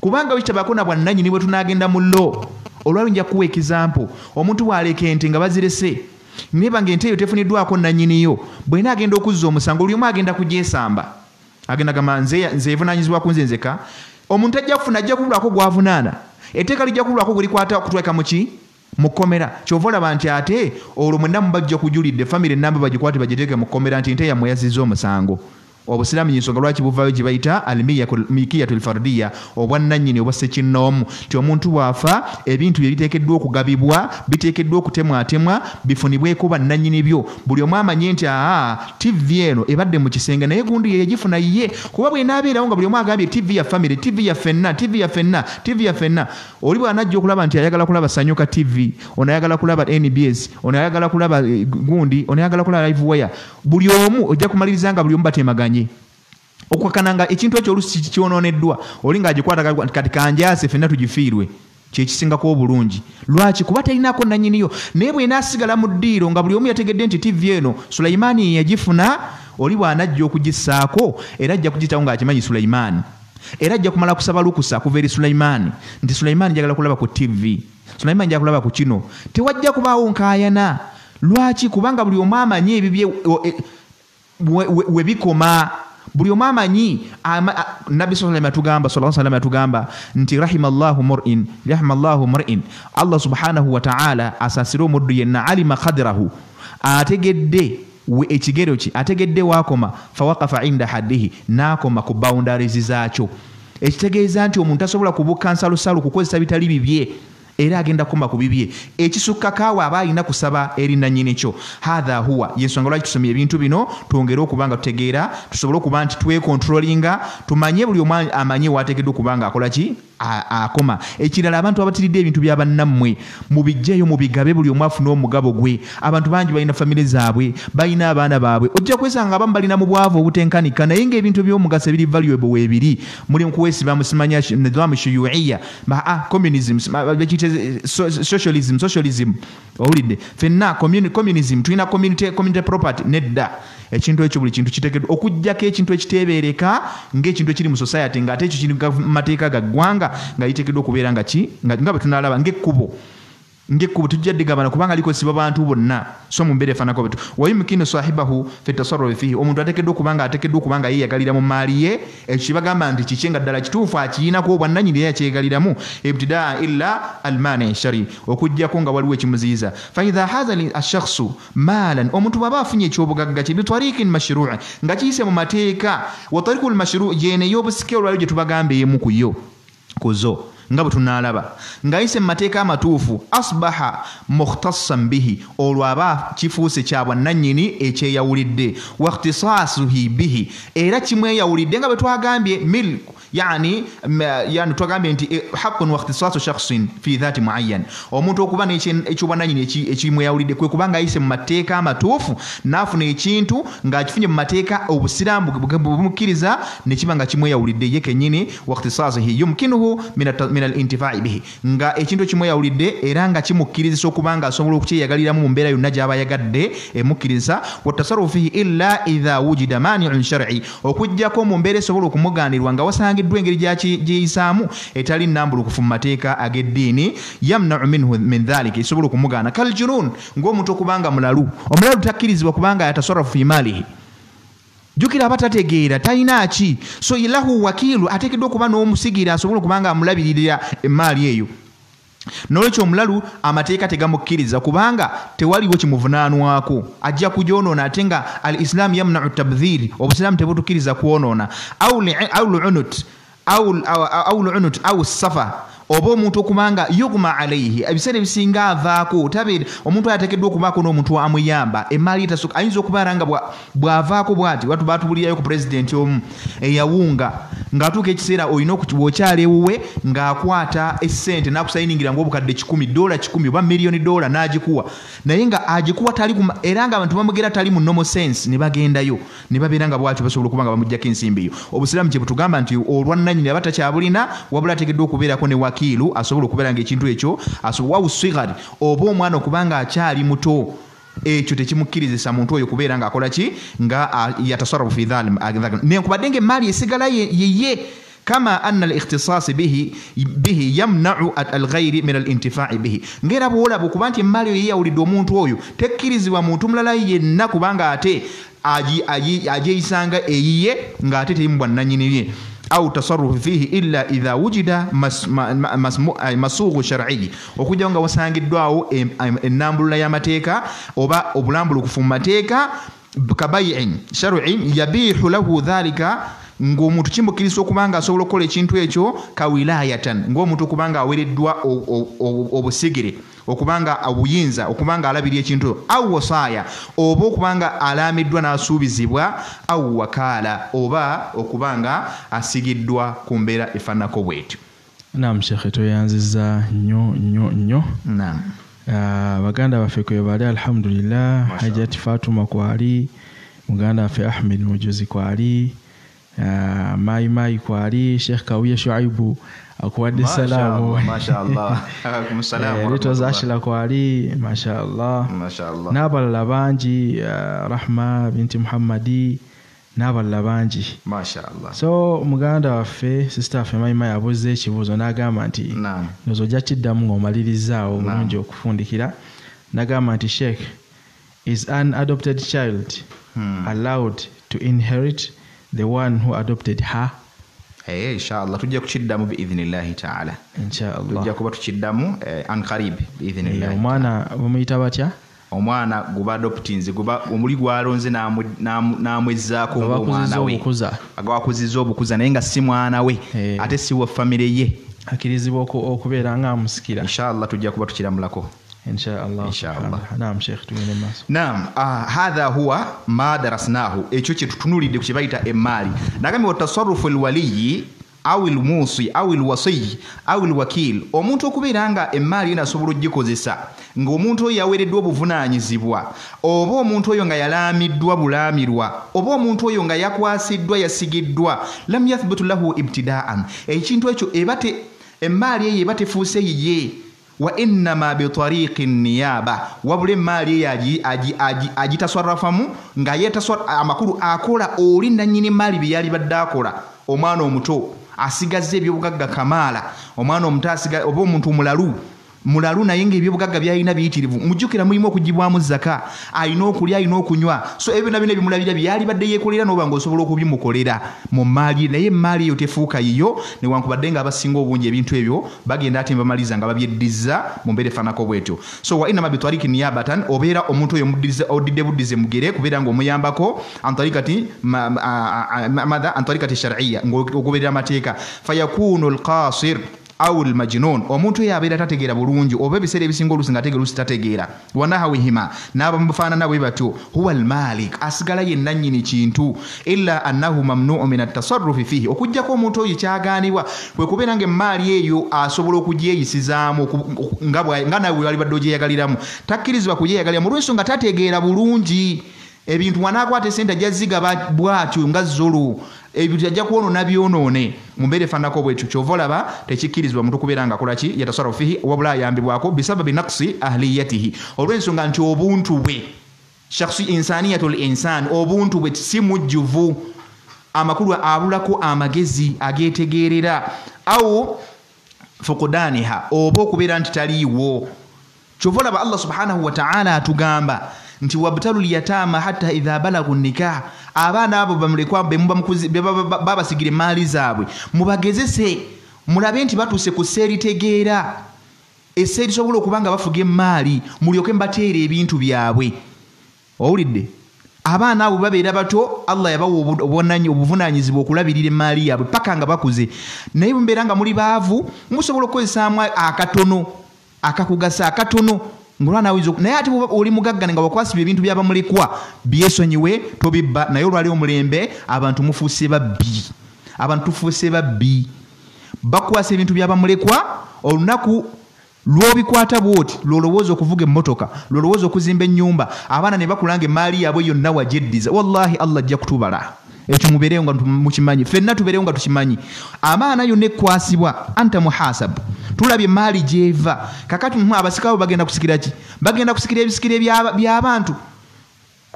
kubanga bwe kitabaako na bwannannyini bwe tunaagenda mu lo. Olwali nja kuwa ekizampo, omuntu bw'aleka ente nga bazirese, neba ng'ente eyo tefuniddwako nannyiniyo, bw'ena agenda okuzza omusango buli omu agenda kugyesamba, agenda gamba nze evunaanyizibwa ku nze nzeka. Omuntu ajja kufuna, ajja kubulwako gw'avunaana, etteeka lijja kubulwako gulikwata okutweka mu ki, mu kkomera. Kyova olaba nti ate olwo mwenna mubajja kujulidde famire ennamba bagikwate bagiteeke mu kkomera nti ente yammwe yazizza omusango. Obusiraamu y'ensonga lwaki buvaayo gye bayita al-milkiyatu al-fardiyya, obwannannyini obwa ssekinnoomu, nti omuntu bw'afa ebintu bye biteekeddwa okugabibwa, biteekeddwa okutemwatemwa, bifunibweko bannannyini byo. Buli omu amanye nti aa TV eno ebadde mu kisenge naye gundi ye yagifuna ye, kuba bw'enaabeerawo nga buli omu agambye TV ya famire, TV ya ffenna, TV ya ffenna, TV ya ffenna, oli bw'anajja okulaba nti ayagala kulaba Sanyuka TV, ono ayagala kulaba NBS, ono ayagala kulaba gundi, ono ayagala kulaba Live Wire, buli omu ojja kumaliriza nga buli omu batemaganye okwakana nga ekintu ekyo oluusi kyonooneddwa, oli ng'agikwata kati kanjaase ffenna tugifiirwe, kyekisingako obulungi. Lwaki? Kuba terinaako nannyiniyo. Naye bw'enaasigala mu ddiiro nga buli omu yategedde nti TV eno Sulaimaani ye yagifuna, oli bw'anajja okugissaako era ajja kugitawo ng'akimanyi Sulaimaani, era ajja kumala kusaba lukusa kuva eri Sulaimaani nti Sulaimaani njagala kulaba ku TV, Sulaimaani njagala kulaba ku kino. Tewajja kubaawo nkaayana. Lwaki? Kubanga buli omu amanyi ebibye we bikoma, buli omu amanyi. Nabbi sallallahu alaihi wasallam atugamba nti rahimallahu mur'in, rahimallahu mur'in, Allah subhanahu wa ta'ala asaasire omuddu yenna alima qadrahu, ategedde ekigero kye, ategedde waakoma, fawaqafa inda haddihi, n'akoma ku boundaries zaakyo. Ekitegeeza nti omuntu tasobola kubuuka nsalusalu kukozesa bitali bibye, era agenda kukoma ku bibye. Ekisukkako awo aba alina kusaba eri nannyini kyo. Hatha huwa, y'ensonga lwaki tusomye ebintu bino, twongere okuba nga tutegeera, tusobole okuba nti twekontrolinga, tumanye buli omu amanye w'ateekeddwa okuba nga akola ki, akoma. Ekirala, abantu abatiridde ebintu bya bannammwe mubiggyeyo mubigabe, buli omu afune omugabo gwe. Abantu bangi balina famire zaabwe, balina abaana baabwe, ojja kwesanga abamu balina mu bwavu obutenkanika, naye ng'ebintu eby'omugaso ebiri valuable weebiri. Muli mu kuweesiba musimanya nidhamu shuyuiya, communism, socialism, socialism, owulidde ffenna communism, tulina community property. Nedda, ekintu ekyo buli kintu kiteekeddwa okuggyako ekintu ekiteebeereka ng'ekintu ekiri mu society, ng'ate ekyo kiri mu mateeka ga ggwanga nga liteekeddwa okubeera nga ki, nga bwe tunaalaba ng'ekkubo, ng'ekkubo tujja ddigabana kubanga likozesebwa bantu bonna. So mu mbeera efaananako bwetyo, wa yumkinu sahibahu fi tasarrufi fihi, omuntu ateekeddwa okuba nga ateekeddwa okuba nga yeeyagalira mu mmaali ye. Ekyo kye bagamba nti kikye nga ddala kituufu akiyinako obwannannyini, era yakyeyagaliramu ibtidaa illa almani shari, okuggyako nga waliwo ekimuziyiza. Fa idha haza ashakhsu maalan, omuntu bw'aba afunye ekyobugagga kye bitariqin mashruu, nga kiyise mu mateeka, wa tariqul mashruu yene ey'obusike olwaliro gye tubagamba emu ku yo kuzo nga bwe tunaalaba, ng'ayise mu mateeka amatuufu, asbaha mukhtassan bihi, olwo aba kifuuse kya bwannannyini ekyeyawulidde, wa ikhtisaasuhi bihi, era kimweyawulidde nga bwe twagambye milk, yani twagambye nti haqqun wa ikhtisaasu shakhsin fi dhati muayyan, omuntu okuba ekyobwannannyini ekimweyawulidde kwe kuba ng'ayise mu mateeka amatuufu n'afuna ekintu ng'akifunye mu mateeka obusiraamu bumukkiriza ne kiba nga kimweyawulidde ye kennyini, wa ikhtisaasuhi yumkinuhu min al-intifaa'i bihi, nga ekintu ekimweyawulidde era nga kimukkirizisa okuba nga asobola okukyeyagaliramu mu mbeera yonna gy'aba ayagadde emukkiriza, wa tasarrufu fihi illa idha wujida mani'un shar'i, okuggyako mu mbeera esobola okumugaanirwa nga wasangiddwawo asangiddwa engeri gyeyisaamu etali nnambulukufu mu mateeka ag'eddiini yamnau minhu min dhalika esobola okumugaana kaljunun ng'omuntu okubanga mulalu omulalu takkirizibwa kubanga yatasarrafu fi maalihi jjukira aba tategeera talina ki so lahu wakiilu ateekeddwa okuba n'omusigira asobola okubanga amulabiririra emmaali eyo nolwekyo omulalu amateeka tegamukkiriza kubanga tewaliwo kimuvunaanwako ajja kugyonoona ate nga al islaamu yamnau tabdhiri obusiraamu tebutukkiriza kwonoona au lunut au safa oba omuntu okubanga yugma alaihi ebiseera ebisinga avaako tabeera omuntu ateekeddwa okubaako n'omuntu amuyamba emaali etasuka ayinza okubeera nga bw'avaako bw'ati watu baatubulirayo ku pulezidenti omu eyawunga ng'atuuka ekiseera olina bw'okyala ewuwe ng'akwata essente n'akusayiningira ng'obukadde $100 $100 oba $1 million n'agikuwa naye nga agikuwa tali era nga abantu bamugera tali mu normal sense ne bagendayo ne babeera nga bw'atyo basobola okuba nga bamuggyako ensimbi eyo obusiraamu kye butugamba nti olwannannyini aba takyabulina wabula ateekeddwa okubeerako ne wakiilu asobola okubeera nga ekintu ekyo asobola sigari oba omwana okubanga akyali muto ekyo tekimukkirizisa muntu oyo kubeera ng'akola ki nga yatasarrafu fi dhalika nenkubadde ng'emmaali esigala yeye kama anna al-ikhtisas bihi yamna'u al-ghayri min al-intifa'i bihi ngera bw'olaba okuba nti emmaali oyo yeyawulidde omuntu oyo tekkirizibwa muntu mulala yenna kubanga ate agyeyisanga eyiye ng'ate teri mu bwannannyini ye au tasarrufu fihi illa idha wujida masughu shar'i okujja nga wasangiddwawo ennambulula y'amateeka oba obulambulukufu mu mateeka kabayin shar'i yabihu lahu dhalika ng'omuntu kimukkiriza okubanga asobola okukola ekintu ekyo kawilayatan ng'omuntu okubanga aweereddwa obusigire okubanga obuyinza okubanga alabirira ekintu au wasaaya oba okubanga alaamiddwa n'asuubizibwa au wakaala oba okubanga asigiddwa ku mbeera efaananako bw'etyo. Naam Sheikh, toyanziza nnyo nnyo nnyo. Naam. Baganda baffe kwe bali alhamdulillah, Hajjati Fatuma kwali, muganda waffe Ahmed Mujuzi kwali, Mai Mai kwali, Sheikh Kawiye Shuaibu akuwadde salaamu. Mashaallah. Alaykum salaam. Litoza Ashila kwali, mashaallah. Mashaallah. N'abalala bangi, Rahma binti Muhammadi n'abalala bangi. Mashaallah. So muganda waffe sister waffe Mai Mai abuuza ekibuuzo n'agamba nti ndowooza ojja kiddamu ng'omalirizaawo bulungi okufundikira. N'agamba nti Sheikh, is an adopted child allowed to inherit the one who adopted her? Inshallah tujja kukiddamu biidhnillahi taala. Inshallah tujja kuba tukiddamu an qarib biidhnillahi. Omwana bamuyita batya? Omwana guba adoptinze guba omuli gwalonze n'amwezzaako ng'omwana we agwakuzizza obukuza naye nga si mwana we ate si wa famire ye akkirizibwa okubeera nga amusikira. Inshallah tujja kuba tukiramulako. Inshallah. Inshallah. Naam Sheikh, tugende maaso. Naam, hadha huwa ma darasnahu ekyo kye tutunuulidde ku kye bayita emmaali. Nagambye watasarrufu alwaliyi au almusi au alwasiyi au alwakil, omuntu okubeera nga emmaali eno asobola okugikozesa ng'omuntu oyo yaweereddwa obuvunaanyizibwa oba omuntu oyo nga yalaamiddwa bulaamirwa oba omuntu oyo nga yakwasiddwa yasigiddwa lam yathbutu lahu ibtidaan, ekintu ekyo emmaali eyo eba tefuuse yiye wa innama bitariqi niyaba, wabula emmaali eyo agitasarrafamu nga amakulu akola oli nannyini maali bye yali badde akola. Omwana omuto asigazza ebyobugagga kamaala, omwana omuto oba omuntu mulalu mulalu naye ng'ebyobugagga byalina biyitirivu, mujjukira mulimu okugibwamu zaka, alina okulya alina okunywa, so ebyo byonna byonna ebimulabira byali badde yeekolera n'oba ng'osobola okubimukolera mu mmaali, naye emmaali eyo tefuuka yiyo newankubadde ng'abasinga obungi ebintu ebyo bagenda ate bamaliriza nga babyeddiza mu mbeera efaanako bwetyo. So wa innama bitariki niyabatan, obeera omuntu oyo oddidde buddize mugere kubeera ng'omuyambako antarikati madha antarikati shar'iyya, ng'ogoberera amateeka. Fayakunu alqasir aw almajnun, omuntu oyo abeera tategeera bulungi oba ebiseera ebisinga oluusi nga ategeera oluusi tategeera, wanahawihima n'abamufaanana bwe batyo, huwa almalik, asigala ye nannyini kintu, illa annahu mamnu'u min atasarrufi fihi, okuggyako omuntu oyo kyagaanibwa kwe kubeera ng'emmaali eyo asobola okugyeyisizaamu nga nawe wali badde ogyeyagaliramu, takkirizibwa kugyeyagaliramu olw'ensonga tategeera bulungi ebintu, wanaakwata esente ajja zigaba bw'atyo nga zolo, ebintu ajja kwonoona byonoone mu mbeera efaananako bwetyo. Kyova olaba tekikkirizibwa muntu kubeera ng'akola ki yatasarrafu fihi, wabula ayambibwako bisababi naqsi ahliyatihi, olw'ensonga nti obuntu bwe shakhsi insaniyatul insan, obuntu bwe si mujjuvu, Amakulu abulako amagezi agetegeerera au fuqdaniha, oba okubeera nti taliiwo. Kyova olaba Allah subhanahu wa ta'ala atugamba nti wabtalu lyatama hatta idha balagu nikah, abaana abo bamulekwa babasigira emaali zaabwe mubagezese mulabe nti batuuse ku sseeri tegeera, esseeri sobola okuba nga bafuga emaali, mulyoke mbateera ebintu byabwe. Owulidde? Abaana abo babeera bato, Allah yabawa obuvunaanyizibwa okulabirira emaali yaabwe paka nga bakuze. Naye bwe mubeera nga muli baavu, musobola okukozesaamu akatono akakugasa akatono ng'olwana awinza naye ate bw'oba oli mugagga nga wakwasibwa ebintu by'abamulekwa byesonyiwe, tobibba. Naye olwali omulembe abantu mufuuse babbi, abantu tufuuse babbi. Bakwasa ebintu by'abamulekwa, olunaku lw'obikwata bw'oti lw'olowooza okuvuga emmotoka, lw'olowooza okuzimba ennyumba, abaana ne bakulanga emaali yaabwe yonna wagyeddiza. Wallahi Allah ajja kutubala. Ekyo mubeerewo nga mukimanyi, ffenna tubeerewo nga tukimanyi. Amaana yonna ekwasibwa anta muhasabu, tulabye emaali gy'eva. Kakati abasika abo bagenda kusikira ki? Bagenda kusikira ebisikiro by'abantu.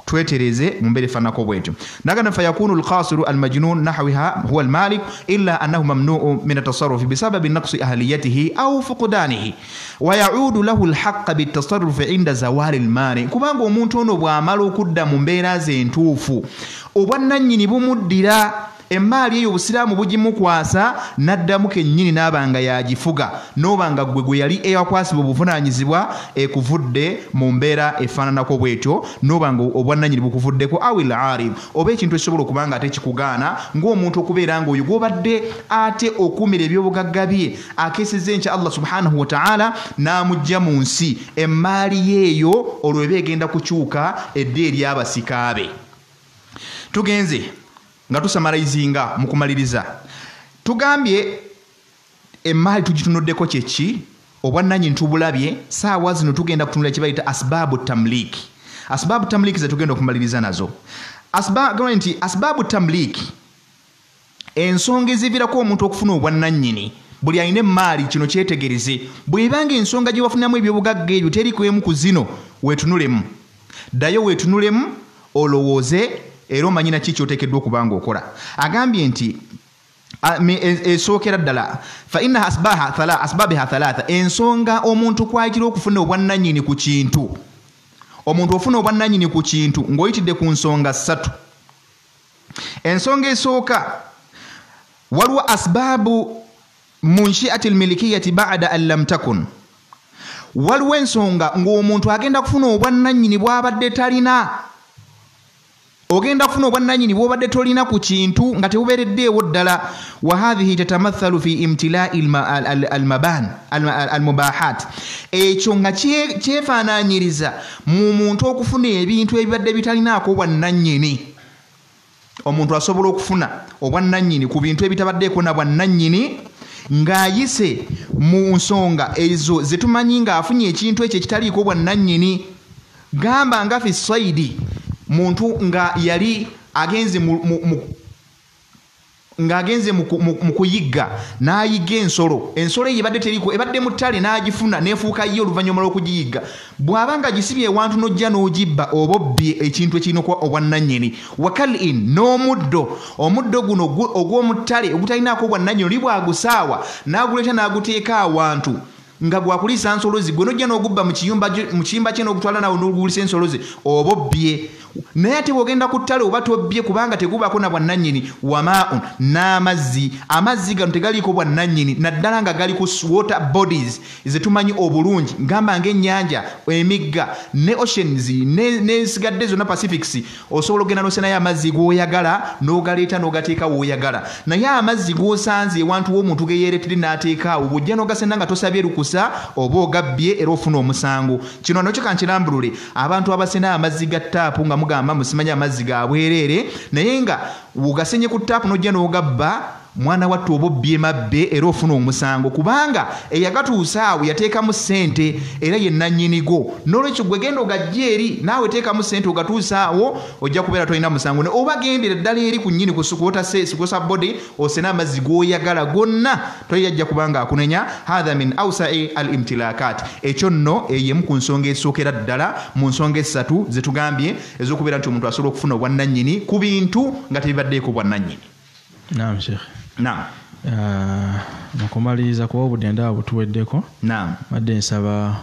Twetereze mu mbeera efaananako bwetyo. Nagamba fayakunu alqasiru almajnun nahwiha huwa almalik illa annahu mamnu'u min atasarrufi bisababi naqsi ahliyatihi aw fuqdanihi wa ya'udu lahu alhaqqa bitasarrufi inda zawali almani. Kubanga omuntu ono bw'amala okudda mu mbeera ze entuufu, obwannannyini bumuddira, emaali eyo obusiraamu bugimukwasa n'addamu kennyini n'aba nga yagifuga, n'oba nga ggwe gwe yali eyakwasibwa obuvunaanyizibwa ekuvudde mu mbeera efaananako bw'etyo, n'oba nga obwannannyini bukuvuddeko, awil arib, oba ekintu ekisobola okuba nga ate kikugaana ng'omuntu okubeera ng'oyo gw'obadde ate okuumira ebyobugagga bye akeesezza enkya Allah subhanahu wa ta'ala n'amuggya mu nsi, emaali ye eyo olwo eba egenda kukyuka edde eri abasika be. Tugenze nga tusamalizinga mu kumaliriza, tugambye emaali tugitunuddeko kye ki, obwannannyini tubulabye. Saawa zino tugenda kutunula kye bayita asbaabu tamliiki. Asbaabu tamliiki ze tugenda okumaliriza nazo. Nti asbaabu tamliiki, ensonga eziviirako omuntu okufuna obwannannyini. Buli alina emaali kino kyetegereze, bw'ebanga ensonga gye wafunamu ebyobugagga ebyo teri kwemu ku zino, weetunulemu, ddayo weetunulemu olowooze era omanyi na ki ky'oteekeddwa okuba ng'okola. Agambye nti esookera ddala fa innaha asbabiha thalatha, ensonga omuntu kw'ayitira okufuna obwannannyini ku kintu. Omuntu ofuna obwannannyini ku kintu ng'oyitidde ku nsonga ssatu. Ensonga esooka, waliwo asbaabu munshiati almilikiyati ba'da an lam takun, waliwo ensonga ng'omuntu agenda kufuna obwannannyini bw'abadde talina. Ogenda kufuna obwannannyini bw'obadde tolina ku kintu nga tebubeereddeewo ddala. Wa hadhihi tatamathalu fi imtilai almaban almubahat, ekyo nga kyefaanaanyiriza mu muntu okufuna ebintu ebibadde bitalinaako bwannannyini. Omuntu asobola okufuna obwannannyini ku bintu ebitabaddeeko na bwannannyini ng'ayise mu nsonga ezo ze tumanyi ng'afunye ekintu ekyo ekitaliiko bwannannyini. Gamba nga fi saidi, muntu nga yali agenze mu kuyigga n'ayigga ensolo, ensolo eyo ebadde teriko, ebadde mu ttale n'agifuna n'efuuka ye oluvannyuma lw'okugiyigga. Bw'aba nga gisibye ewantu n'ojja n'ogibba, oba obbye ekintu ekirina okuba obwannannyini. Wakalin, n'omuddo, omuddo guno ogw'omu ttale ogutalinaako bwannannyini, oli bw'agusaawa n'aguleeta n'aguteeka awantu nga gwakuliisa nsolo ze, gwe n'ojja n'ogubba mu kiyumba kye n'ogutwala naawe n'oguliisa ensolo ze, oba obbye. Naye ate bw'ogenda ku ttale oba tobbye kubanga tegubaako na bwannannyini. Wamaun, n'amazzi, amazzi gano tegaliiko bwannannyini, naddala nga gali ku water bodies ze tumanyi obulungi, ngamba ng'ennyanja, emigga ne oceans n'ensigadde zonna Pacifics, osobola okugenda n'osenayo amazzi g'oyagala n'ogaleeta n'ogateeka w'oyagala. Naye amazzi g'osanze ewantu w'omuntu ge yeereetedde n'ateeka awo, bw'ojja n'ogasena nga tosabye lukusa oba ogabbye era ofuna omusango. Kino nakyo kankirambulule, abantu abasena amazzi ga ttaapu nga mugamba musimanyi amazzi ga bwereere, naye nga ogasenye ku ttaapu n'ojja n'ogabba, mwana wattu oba obbye mabbe era ofuna omusango, kubanga eyagatuusa awo yateekamu ssente era ye nannyinigo. N'olwekyo gwe genda ogajja eri naawe teekamu ssente ogatuusa awo, ojja kubeera tolina musango. Oba gendera ddala eri ku nnyini ku water body osena amazzi g'oyagala gonna, toli yajja kubanga akunenya. Hatha min awsai al imtilakat. Ekyo nno eyemu ku nsonga esookera ddala mu nsonga essatu ze tugambye ez'okubeera nti omuntu asobola okufuna obwannannyini ku bintu nga tebibaddeeko bwannannyini. Naam Sheikh. Naam. Mukumaliriza kuba obudde ndaba butuweddeko. Naam. Badde nsaba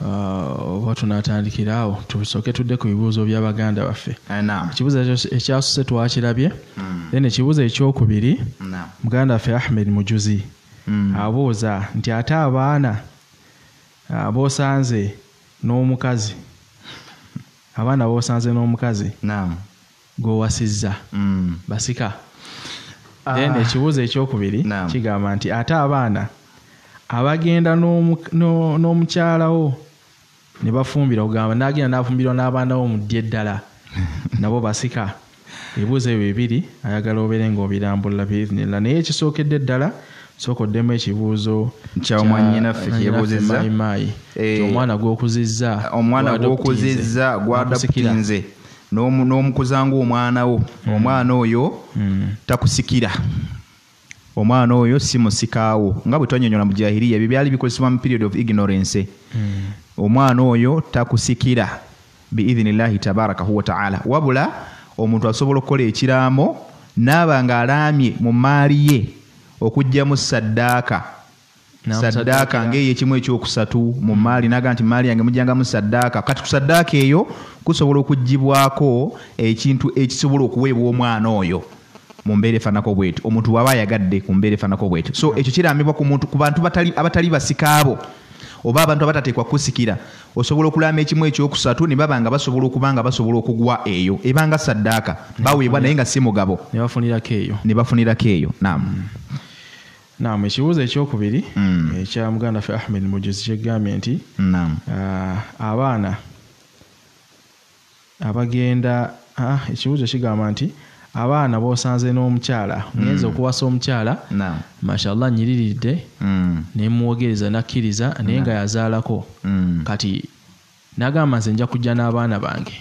oba tunaatandikira awo tusooke tudde ku bibuuzo by'abaganda baffe. Naam. Ekibuuzo ekyasuse twakirabye. Then ekibuuzo ekyokubiri, muganda waffe Ahmed Mujuzi abuuza nti ate abaana b'osanze n'omukazi, abaana b'osanze n'omukazi gw'owasizza basika. Then ekibuuzo ekyokubiri kigamba nti ate abaana abagenda n'omukyalawo ne bafumbira, okugamba n'agenda n'afumbirwa n'abaana bo mu ddya eddala nabo basika. Ebibuuzo ebyo bibiri ayagala obeere ng'obirambulula biiznillah. Naye ekisookedde ddala sooka oddemu ekibuuzo kya mwannyinaffe kyeyebuuzizza Mayimayi, omwana gw'okuzizza, omwana gw'okuzizza gw'adaptinze n'omukuza ng'omwana wo, omwana oyo takusikira, omwana oyo si musikaawo. Nga bwe twanyonnyola mu jahiliya, ebyo byali bikozesebwa mu period of ignorance. Omwana oyo takusikira biidhinillahi tabaraka wa taala. Wabula omuntu asobola okukola ekiraamo n'aba ng'alaamye mu maali ye okuggyamu saddaaka, saddaaka ng'eyo ekimu ekyokusatu mu maali, n'agamba nti maali yange mujjangamu saddaaka. Kati ku saddaaka eyo kusobola okuggyibwako ekintu ekisobola okuweebwa omwana oyo mu mbeera efaananako bw'etyo, omuntu bw'aba ayagadde ku mbeera efaananako bw'etyo. So ekyo kiraamibwa ku muntu, ku bantu abatali basikaabo oba abantu abatateekwa kusikira. Osobola okulaama ekimu ekyokusatu ne baba nga basobola okuba nga basobola okugwa eyo ebanga saddaaka baweebwa, naye nga si mugabo, ne bafunirako eyo, ne bafunirako eyo. Naam. Naam. Ekibuuzo ekyokubiri ekya muganda waffe Ahmed Mujuzi kyegambye nti abaana abagenda, ekibuuzo kigamba nti abaana b'osanze n'omukyala, ngenze okuwasa omukyala, mashallah nnyiriridde ne mwogereza n'akkiriza, naye nga yazaalako. Kati n'agamba nze nja kujja n'abaana bange,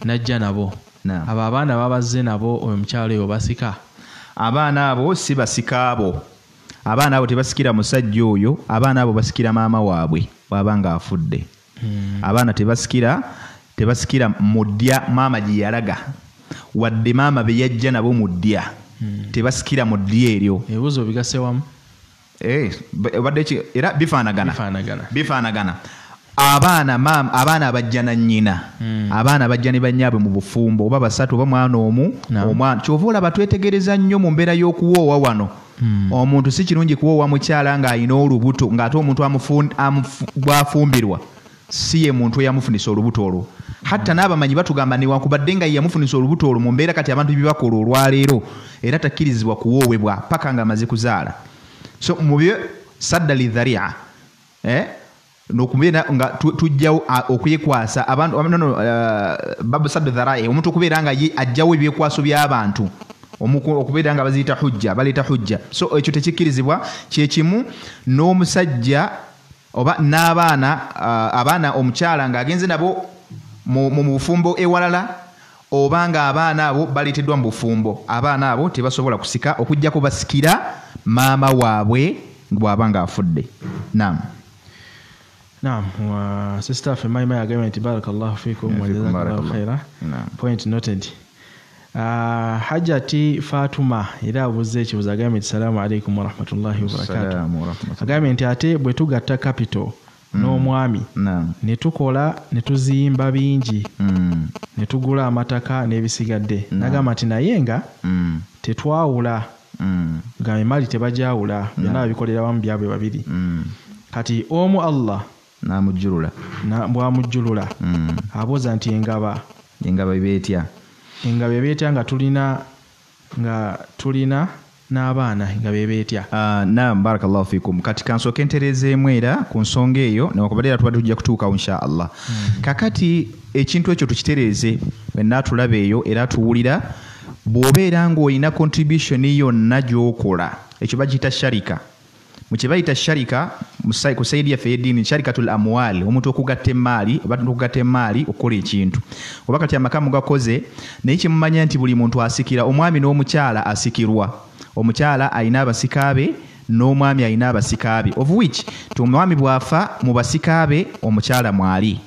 n'ajja nabo. Abo abaana babazze nabo oyo omukyala oyo basika? Abaana abo si basikaabo. Abaana abo tebasikira musajja oyo, abaana abo basikira maama waabwe bw'aba ng'afudde. Abaana tebasikira mu ddya maama gye yalaga, wadde maama be yajja nabo mu ddya, tebasikira mu ddya eryo. Ebibuuzo bigasse wamu? Obadde era bifaanagana. Bifaanagana. Abaana maama, abaana abajja na nnyina, abaana abajja ne bannyaabwe mu bufumbo, oba basatu oba mwana omu, omwana. Ky'ova olaba twetegereza nnyo mu mbeera y'okuwoowa wano. Omuntu si kirungi kuwoowa mukyala ng'alina olubuto, ng'ate omuntu bw'afumbirwa si ye muntu eyamufunisa olubuto olwo. Hatta n'abamanyi batugamba newankubadde nga ye yamufunisa olubuto olwo, mu mbeera kati abantu bye bakola olwaleero, era takkirizibwa kuwoowebwa paka ng'amaze kuzaala. So mu byo sadda lidharia, n'okubeera nga tujjawo okwekwasa abantu, babu sadda dharai, omuntu okubeera nga ye ajjawo ebyekwaso by'abantu, okubeera nga baziyita hujja, baleeta hujja. So ekyo tekikkirizibwa. Kyekimu n'omusajja oba n'abaana, abaana omukyala ng'agenze nabo mu bufumbo ewalala, oba ng'abaana abo baleeteddwa mu bufumbo, abaana abo tebasobola kusika okuggyako basikira maama waabwe bw'aba ng'afudde. Naam. Naam, wa sister waffe Mayimayi agambye nti barakallahu fiikum wa jazakallahu khaira. Point noted. Hajati Fatuma era abuuza ekibuuzo agambye nti salaamu alaikum warahmatullahi wabarakatuh. Agambye nti ate bwe tugatta capital n'omwami ne tukola ne tuzimba bingi ne tugula amataka n'ebisigadde, n'agamba nti naye nga tetwawula, nga emali tebajawula, byonna babikolera wamu byabwe babiri. Kati omu Allah n'amujjulula, bw'amujjulula abuuza nti engaba ebeetya, engabo ebeetya nga tulina n'abaana nga bebeetya. Naam, barakallahu fikum. Kati kansooke ntereezeemu era ku nsonga eyo, newankubadde era tubadde tujja kutuukawo insha Allah. Kakati ekintu ekyo tukitereeze, wenna tulaba eyo era tuwulira. Bw'obeera ng'olina contribution yonna gy'okola, ekyo bagiyita sharika. Mu kye bayita sharika ku sayidi yaffe ey'eddiini, sharikatul amwal, omuntu okugatta emmaali oba okugatta emmaali okukola ekintu. Oba kati amaka mugakoze, naye kyemumanya nti buli muntu asikira, omwami n'omukyala asikirwa. Omukyala alina abasika be n'omwami alina abasika be, of which ti omwami bw'afa mu basika be omukyala mwali,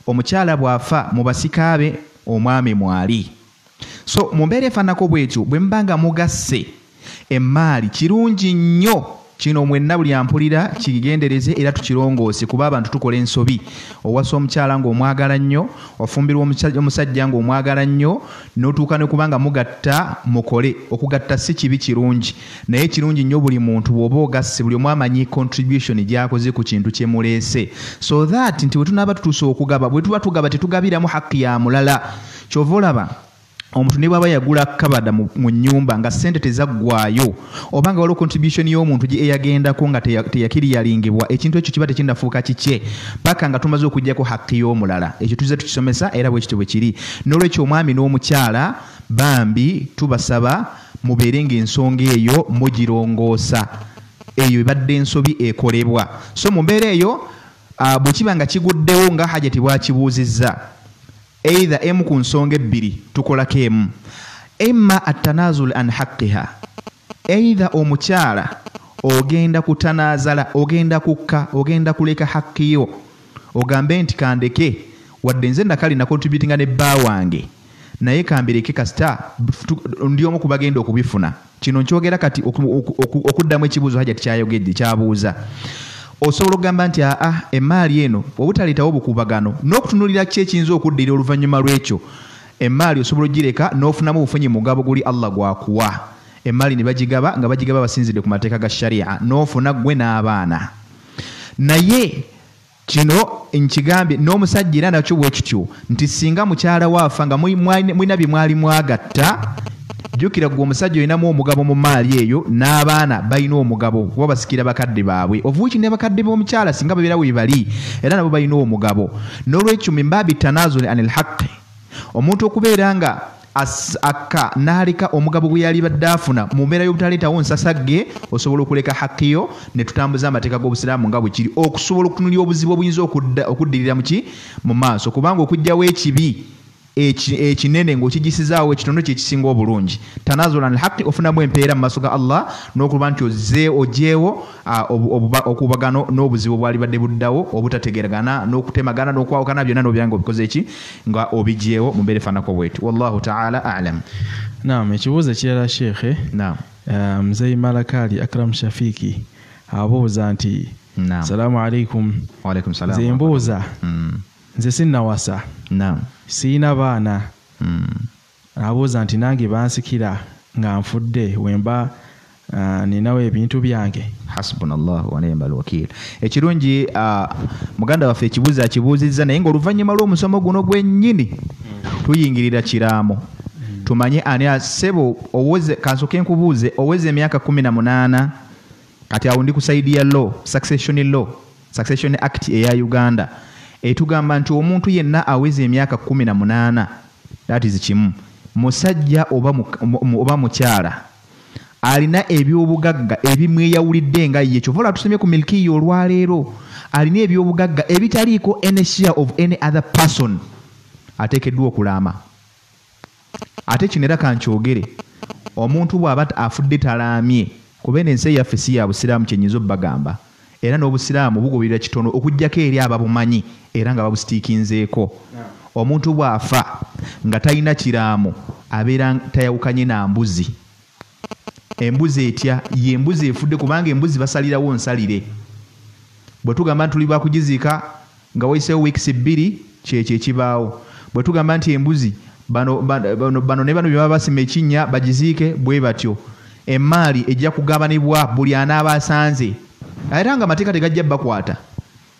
omukyala bw'afa mu basika be omwami mwali. So mu mbeera efaananako bwetyo, bwe muba nga mugasse emmaali, kirungi nnyo kino mwenna buli ampulira kigendereze era tukirongoose, kuba abantu tukola ensobi. Owasa omukyala ng'omwagala nnyo, ofumbirwa omusajja ng'omwagala nnyo, n'otuuka ne kubanga mugatta mukole. Okugatta si kibi, kirungi, naye kirungi nnyo buli muntu bw'oba ogasse buli omu amanyi contribution gy'akoze ku kintu kye muleese, so that nti bwe tunaaba tutuuse okugaba, bwe tuba tugaba tetugabiramu hakki ya mulala. Ky'ova olaba omuntu ne bw'aba yagula kabada mu nnyumba nga ssente tezaggwaayo, oba nga waliwo contribution y'omuntu eyagendako nga teyakiriyalingibwa, ekintu ekyo kiba tekinnafuuka kikye paka nga tumaze okuggyako hakki y'omulala. Ekyo tuzze tukisomesa era bwe kityo bwe kiri. N'olwekyo omwami n'omukyala bambi tubasaba mubeere ng'ensonga eyo mugirongoosa, eyo ebadde ensobi ekolebwa. So mu mbeera eyo bwe kiba nga kiguddewo nga Hajati bw'akibuuzizza, either emu ku nsonga ebbiri tukolako emu, imma attanazul an haqqiha, either omukyala ogenda kutanazala, ogenda kukka, ogenda kuleka hakki yo, ogambe nti kandeke, wadde nze nakali na contributinga ne bba wange, naye kambireke kasita ndi omu ku bagenda okubifuna. Kino nkyogera kati okuddamu ekibuuzo Hajati kyayogedde kyabuuza. Osobola okugamba nti aa emmaali eno obutaleetawo bukuubagano n'okutunuulira ki ekiyinza okuddira oluvannyuma lw'ekyo, emmaali osobola ogireka n'ofunamu obufunyi mugabo guli Allah gwakuwa. Emmaali ne bagigaba nga bagigaba basinzidde ku mateeka ga sharia, n'ofuna ggwe n'abaana. Naye kino nkigambye n'omusajja era nakyo bwe kityo, nti singa mukyala we afa nga mulina bye mwali mwagatta, jjukira ggwe omusajja olinamu omugabo mu mmaali eyo n'abaana balina omugabo kuba basikira bakadde baabwe, of which ne bakadde b'omukyala singa babeera we bali era nabo balina omugabo. N'olwekyo min baabi tanazuli anil haqqi, omuntu okubeera nga akka n'aleka omugabo gwe yali badde afuna mu mbeera y'obutaleetawo nsasagge, osobola okuleka hakki yo ne tutambuza amateeka g'obusiraamu nga bwe kiri, okusobola okutunuulira obuzibu obuyinza okuddirira mu maaso, kubanga okuggyawo ekibi ekinene ng'okigisizaawo ekitono kye kisinga obulungi. Tanazulan alhaqi, ofunamu empeera mu maaso ga Allah n'okuba nti ozze ogyewo okubagano n'obuzibu obwali badde buddawo, obutategeeragana n'okutemagana n'okwawukana, byonna n'obyanga obikoze ki nga obigyewo mu mbeera efaananako bw'etyo. Wallahu ta'ala a'lam. Naam, ekibuuzo ekirala Sheikh. Naam. Mzee Malakali Akram Shafiki abuuza nti Assalamu alaikum. Wa alaikum salaam. Nze mbuuza, nze sinnawasa. Naam. Siina baana. Abuuza nti nange bansikira nga nfudde wemba ninawo ebintu byange. Hasbunallahu wa ni'mal wakiil. Ekirungi muganda waffe ekibuuzo akibuuzizza, naye ng'oluvannyuma lw'omusomo guno gwennyini tuyingirira kiraamo. Tumanye ani asebo owoze, kansooke nkubuuze, oweze emyaka 18, kati awo ndi ku side ya law, succession law, Succession Act eya Uganda etugamba nti omuntu yenna aweza emyaka 18, that is kimu, musajja oba mukyala, alina ebyobugagga ebimweyawulidde nga ye. Kyova olaba tusomye ku milkiya olwaleero, alina ebyobugagga ebitaliiko any share of any other person, ateekeddwa okulaama. Ate kino era kankyogere, omuntu bw'aba afudde talaamye, kuba eno ensi eyaffe si ya busiraamu, kye nnyinza obbagamba, era n'obusiraamu bugoberera kitono okuggyako eri ababumanyi era nga babusitiikinzeeko. Omuntu bw'afa nga talina kiraamo abeera tayawukanye na mbuzi. Embuzi etya? Ye embuzi efudde, kubanga embuzi basalirawo nsalire. Bwe tugamba nti tuli bakugiziika nga wayiseewo weeks 2, kyekyo ekibaawo. Bwe tugamba nti embuzi bano ne bano bye baba basima ekinnya bagiziike bwe batyo, emmaali ejja kugabanibwa buli anaaba asanze, era nga amateeka tegajja bakwata.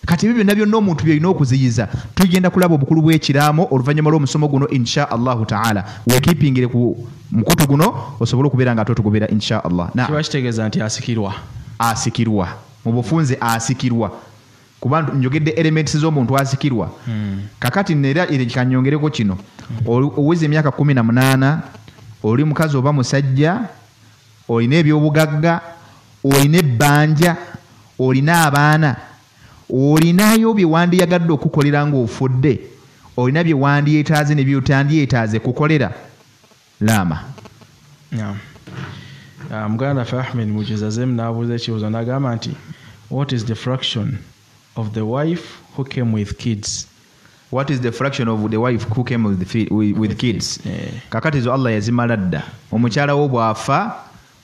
Kati ebyo byonna byonna omuntu by'olina okuziyiza. Tugenda kulaba obukulu bw'ekiraamo oluvannyuma lw'omusomo guno insha Allahu ta'ala. Weekiipingire ku mukutu guno osobole okubeera nga totugobera insha Allah. Kiba kitegeeza nti asikirwa. Asikirwa mu bufunze, asikirwa kuba njogedde elements z'omuntu asikirwa. Kakati nera kanyongereko kino, oweza emyaka 18, Oli mukazi oba musajja, olina ebyobugagga, olina ebbanja, olina abaana, olinayo bye wandiyagadde okukolera ng'ofudde, olina bye wandyetaaze ne by'otandyetaaze kukolera. Laama. Muganda waffe Ahmed Mujizazem n'abuuza ekibuuzo n'agamba nti what is the fraction of the wife who came with kids? What is the fraction of the wife who came with kids? Kakati zo Allah yazimala dda. Omukyala wo bw'afa,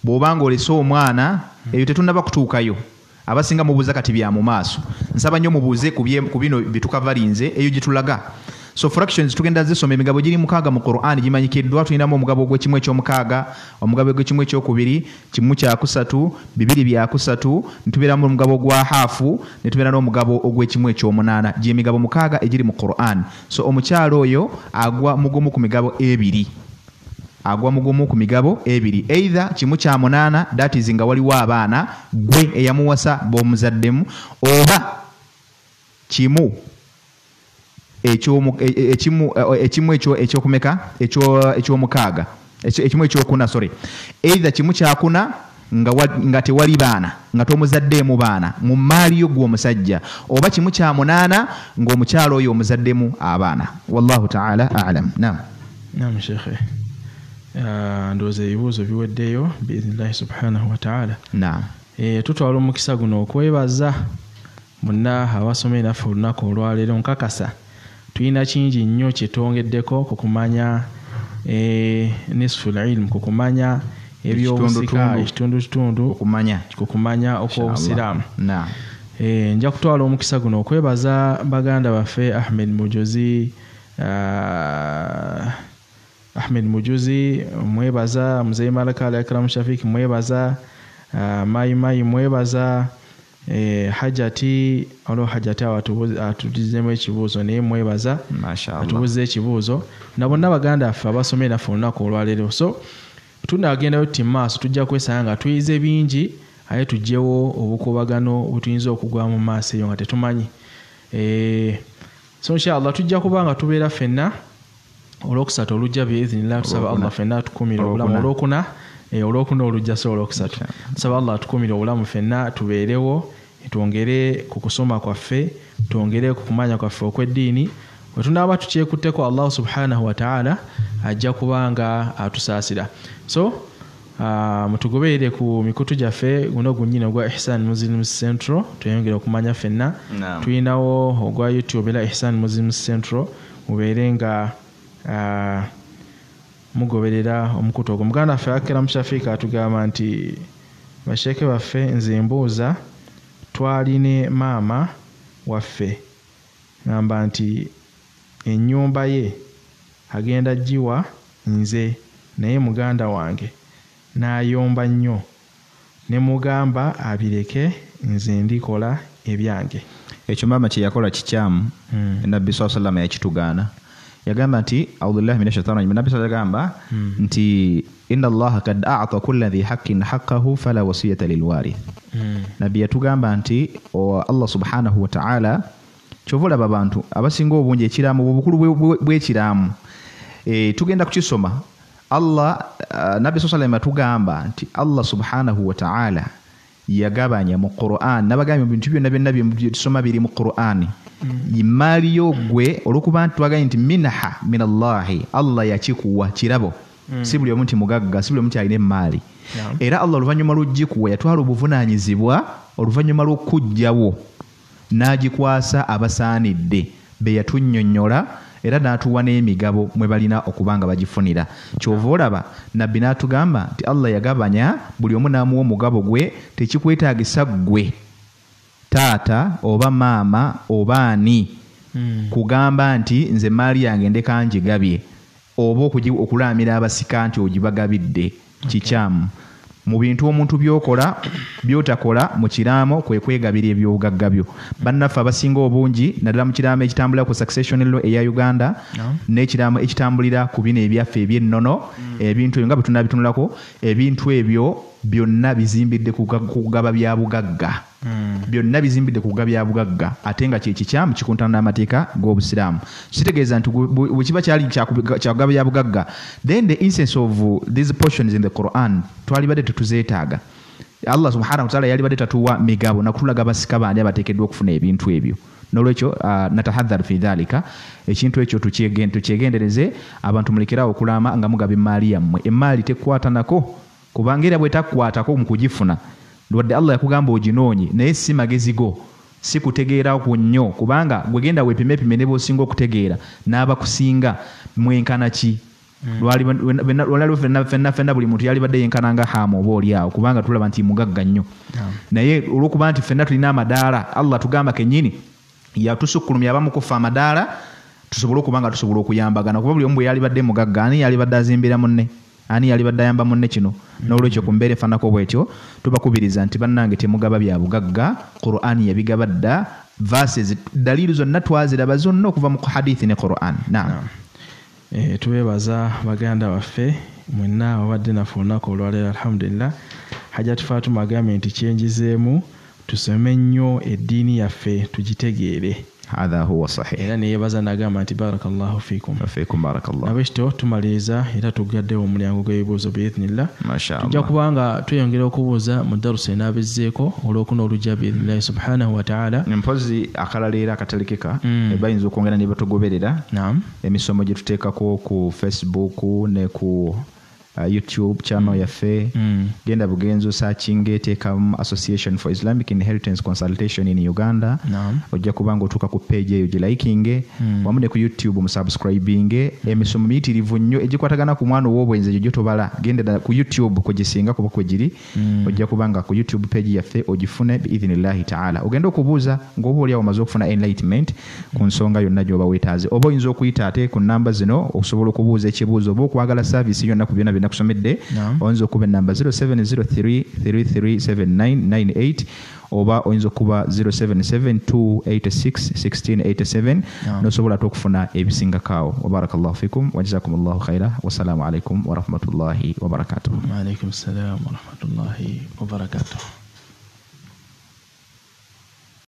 bw'obanga olese omwana, ebyo tetunnaba kutuukayo. Abasinga mubuuza kati bya mu maaso. Nsaba nnyo mubuuze ku bino bye tukavalinze, eyo gye tulaga. So fractions tugenda zisoma, emigabo giri mukaaga mu Qur'an gimanyikiddwa. Tulinamu omugabo ogw'ekimu eky'omukaaga, omugabo ogw'ekimu ekyokubiri, kimu kyakusatu, bibiri byakusatu, ne tubeeramu omugabo gwa haafu, ne tubeera n'omugabo ogw'ekimu eky'omunaana. Gy'emigabo mukaaga egiri mu Qur'an. So omukyala oyo agwa mugumu ku migabo ebiri. Agwa mugumu ku migabo ebiri. Either kimu kya munaana, that is nga waliwo abaana, gwe eyamuwasa b'omuzaddemu, oba kimu ekimu ekyokumeka, ekyomukaaga, ekimu ekyokuna, sorry. Either kimu kyakuna nga tewali baana, nga tomuzaddeemu baana mu mmaali yo gwe omusajja, oba kimu kya munaana ng'omukyala oyo omuzaddemu abaana. Wallahu ta'ala a'lam. Naam. Naam shekhe. Ndowooza ebibuuzo biweddeyo biiznillahi subhanahu wa ta'ala. Naam. Tutwala omukisa guno okwebaza munna abasomye naffe olunaku olwaleero. Nkakasa tulina kingi nnyo kye twongeddeko ku kumanya nisful ilm, ku kumanya ebyobusika, ekitundutundu, ku kumanya okw'obusiraamu. Naam. Nja kutwala omukisa guno okwebaza baganda baffe Ahmed Mujuzi, mwebaza Mzee Malaka Al Akram Shafik, mwebaza Mai Mai, mwebaza Hajati, olwo Hajati atudizemu ekibuuzo naye mwebaza, atubuuze ekibuuzo, na bonna baganda baffe abasomye naffe olunaku olwaleero. So tunagendayo ti maaso, tujja kwesanga nga tuyize bingi, aye tuggyewo obukuubagano butuyinza okugwa mu maaso eyo nga tetumanyi. So inshallah tujja kuba nga tubeera ffenna olwokusatu olujja biiznillah. Tusaba Allah ffenna atukumire obulamu. Olwokuna olujja, so olwokusatu. Tusaba Allah atukumire obulamu ffenna, tubeerewo, twongere ku kusoma kwaffe, twongere ku kumanya kwaffe okw'eddiini. Bwe tunaaba tukyekutteko Allah subhanahu wa ta'ala ajja kubanga atusaasira. So mutugoberere ku mikutu gyaffe guno gunnyini ogwa Ihsan Muslim Central, tweyongere okumanya ffenna. Tulinawo ogwa YouTube era Ihsan Muslim Central, mubeere nga mugoberera omukutu ogwo. Muganda waffe Akram Shafik atugamba nti basheeke baffe, nze mbuuza, twaline maama waffe ngamba nti ennyumba ye agenda giwa nze, naye muganda wange n'ayomba nnyo ne mugamba abireke, nze ndikola ebyange. Ekyo maama kye yakola kikyamu. Nabbi sallallahu alayhi wasallam yakitugaana. Yagamba nti a'udhu minash shaitani rajim. Nabbi sallallahu yagamba nti inna Allaha kad a'ta kulla dhi haqqin haqqahu fala wasiyata lil warith. Nabbi yatugamba nti Allah subhanahu wa ta'ala, kyova olaba abantu abasinga obungi ekiraamo, obukulu bw'ekiraamo, tugenda kukisoma. Allah, Nabbi sallallahu alayhi atugamba nti Allah subhanahu wa ta'ala yagabanya mu Qur'an. Nabagambye bintu byonna byonna bye tusoma biri mu Qur'an. Imali yo gwe olwokuba nti twagambye nti minha minallahi, Allah yakikuwa kirabo. Si buli omu nti mugagga, si buli omu nti alina emmaali. Era Allah oluvannyuma lw'ogikuwa yatwala obuvunaanyizibwa oluvannyuma lw'okuggyawo n'agikwasa abasaanidde be yatunnyonnyola, era n'atuwa n'emigabo mwe balina okuba nga bagifunira. Kyova olaba Nabbi n'atugamba nti Allah yagabanya buli omu n'amuwa omugabo gwe, tekikwetaagisa ggwe taata oba maama oba ani kugamba nti nze maali yange ndeka ngigabye, oba okulaamira abasika nti ogibagabidde. Kikyamu. Mu bintu omuntu by'okola by'otakola mu kiraamo kwe kwegabira ebyobugagga byo. Bannaffe abasinga obungi naddala mu kiraamo ekitambulira ku succession law eya Uganda, n'ekiraamo ekitambulira ku bino ebyaffe eby'ennono, ebintu ebyo nga bwe tunaabitunulako, ebintu ebyo byonna bizimbidde ku kugaba bya bugagga. Byonna bizimbidde ku kugaba bya bugagga, ate nga kye kikyamu, kikontana n'amateeka g'obusiraamu. Kitegeeza nti bwe kiba kyali kyakugaba bya bugagga, then the essence of these portions in the Quran twalibadde tetuzeetaaga. Allah subhanahu wataala yalibadde tatuwa migabo nakutulaga basika bandi abateekeddwa okufuna ebintu ebyo. Nolwekyo natahadhar fi dhalika, ekintu ekyo tukyegendereze. Abantu mulekerawo okulaama nga mugaba emmaali yammwe. Emmaali tekwatanako, kubanga era bwetakwatako mu kugifuna, wadde Allah yakugamba oginoonye, naye si magezi go, si kutegeera ku nnyo, kubanga gwe genda weepimepime ne bw'osinga okutegeera n'abakusinga mwenkana ki. Lwali ffenna buli muntu yalibadde yenkana nga Haamu oba oli awo, kubanga tulaba nti mugagga nnyo. Naye olw'okuba nti ffenna tulina amadaala, Allah tugamba kennyini yatusukkulumya abamu ku ffe amadaala tusobole okuba nga tusobola okuyambagana, kuba buli omu bwe yalibadde mugagga, ani yalibadde azimbira munne, ani yalibadde ayamba munne kino. N'olwekyo ku mbeera efaananako bwetyo tubakubiriza nti bannange temugaba bya bugagga. Quran yabigaba dda, verses daliilu zonna twaziraba zonna okuva mu hadithi ne Quran. Naam. Tubeebaza baganda baffe mwenna ababadde naffe olunaku olwaleero, alhamdulillah. Hajat Fatuma agambye nti kyenjizeemu tusome nnyo eddiini yaffe tugitegeere. Hadha huwa sahih. Era neyeebaza n'agamba nti barakallahu fiikum. Wa fiikum barakallah. Nabwekityo tumaliriza era tuggaddewo omulyango gw'ebibuuzo biidhnillah. Masha Allah. Tujja kuba nga tweyongera okubuuza mu darusa enaabizzeeko olwokuna olujja biidhnillahi subhanahu wa ta'ala. Mpozi akalala era akatalekeka, bayinza okwongera ne batugoberera. Naam. Emisomo gye tuteekako ku Facebook ne ku YouTube channel yaffe. Genda bugenzo searching, teekamu Association for Islamic Inheritance Consultation in Uganda. Ojja kuba ng'otuuka ku page eyo gilikinge, wamu ne ku YouTube musubscribinge. Emisomo miyitirivu nnyo egikwatagana ku mwana ow'obwenzi egyo gy'otobala, genda ku YouTube kugisinga kuba kwegiri. Ojja kuba nga ku YouTube page yaffe ogifune biidhnillahi ta'ala. Ogenda okubuuza ng'oba oli awo omaze okufuna enlightenment ku nsonga yonna gy'oba weetaaze, oba oyinza okuyita ate ku namba zino okusobola okubuuza ekibuuzo oba okwagala service yonna ku byonna byonna kusomedde. Oyinza okuba enamba 0703 337998 oba oyinza okuba 0772 86 1687, n'osobola ate okufuna ebisingako awo. Wa barakallahu fikum wa jazakumullahu khaira. Wassalamu alaikum wa rahmatullahi wa barakatuh. Wa alaikum salam wa rahmatullahi wa barakatuh.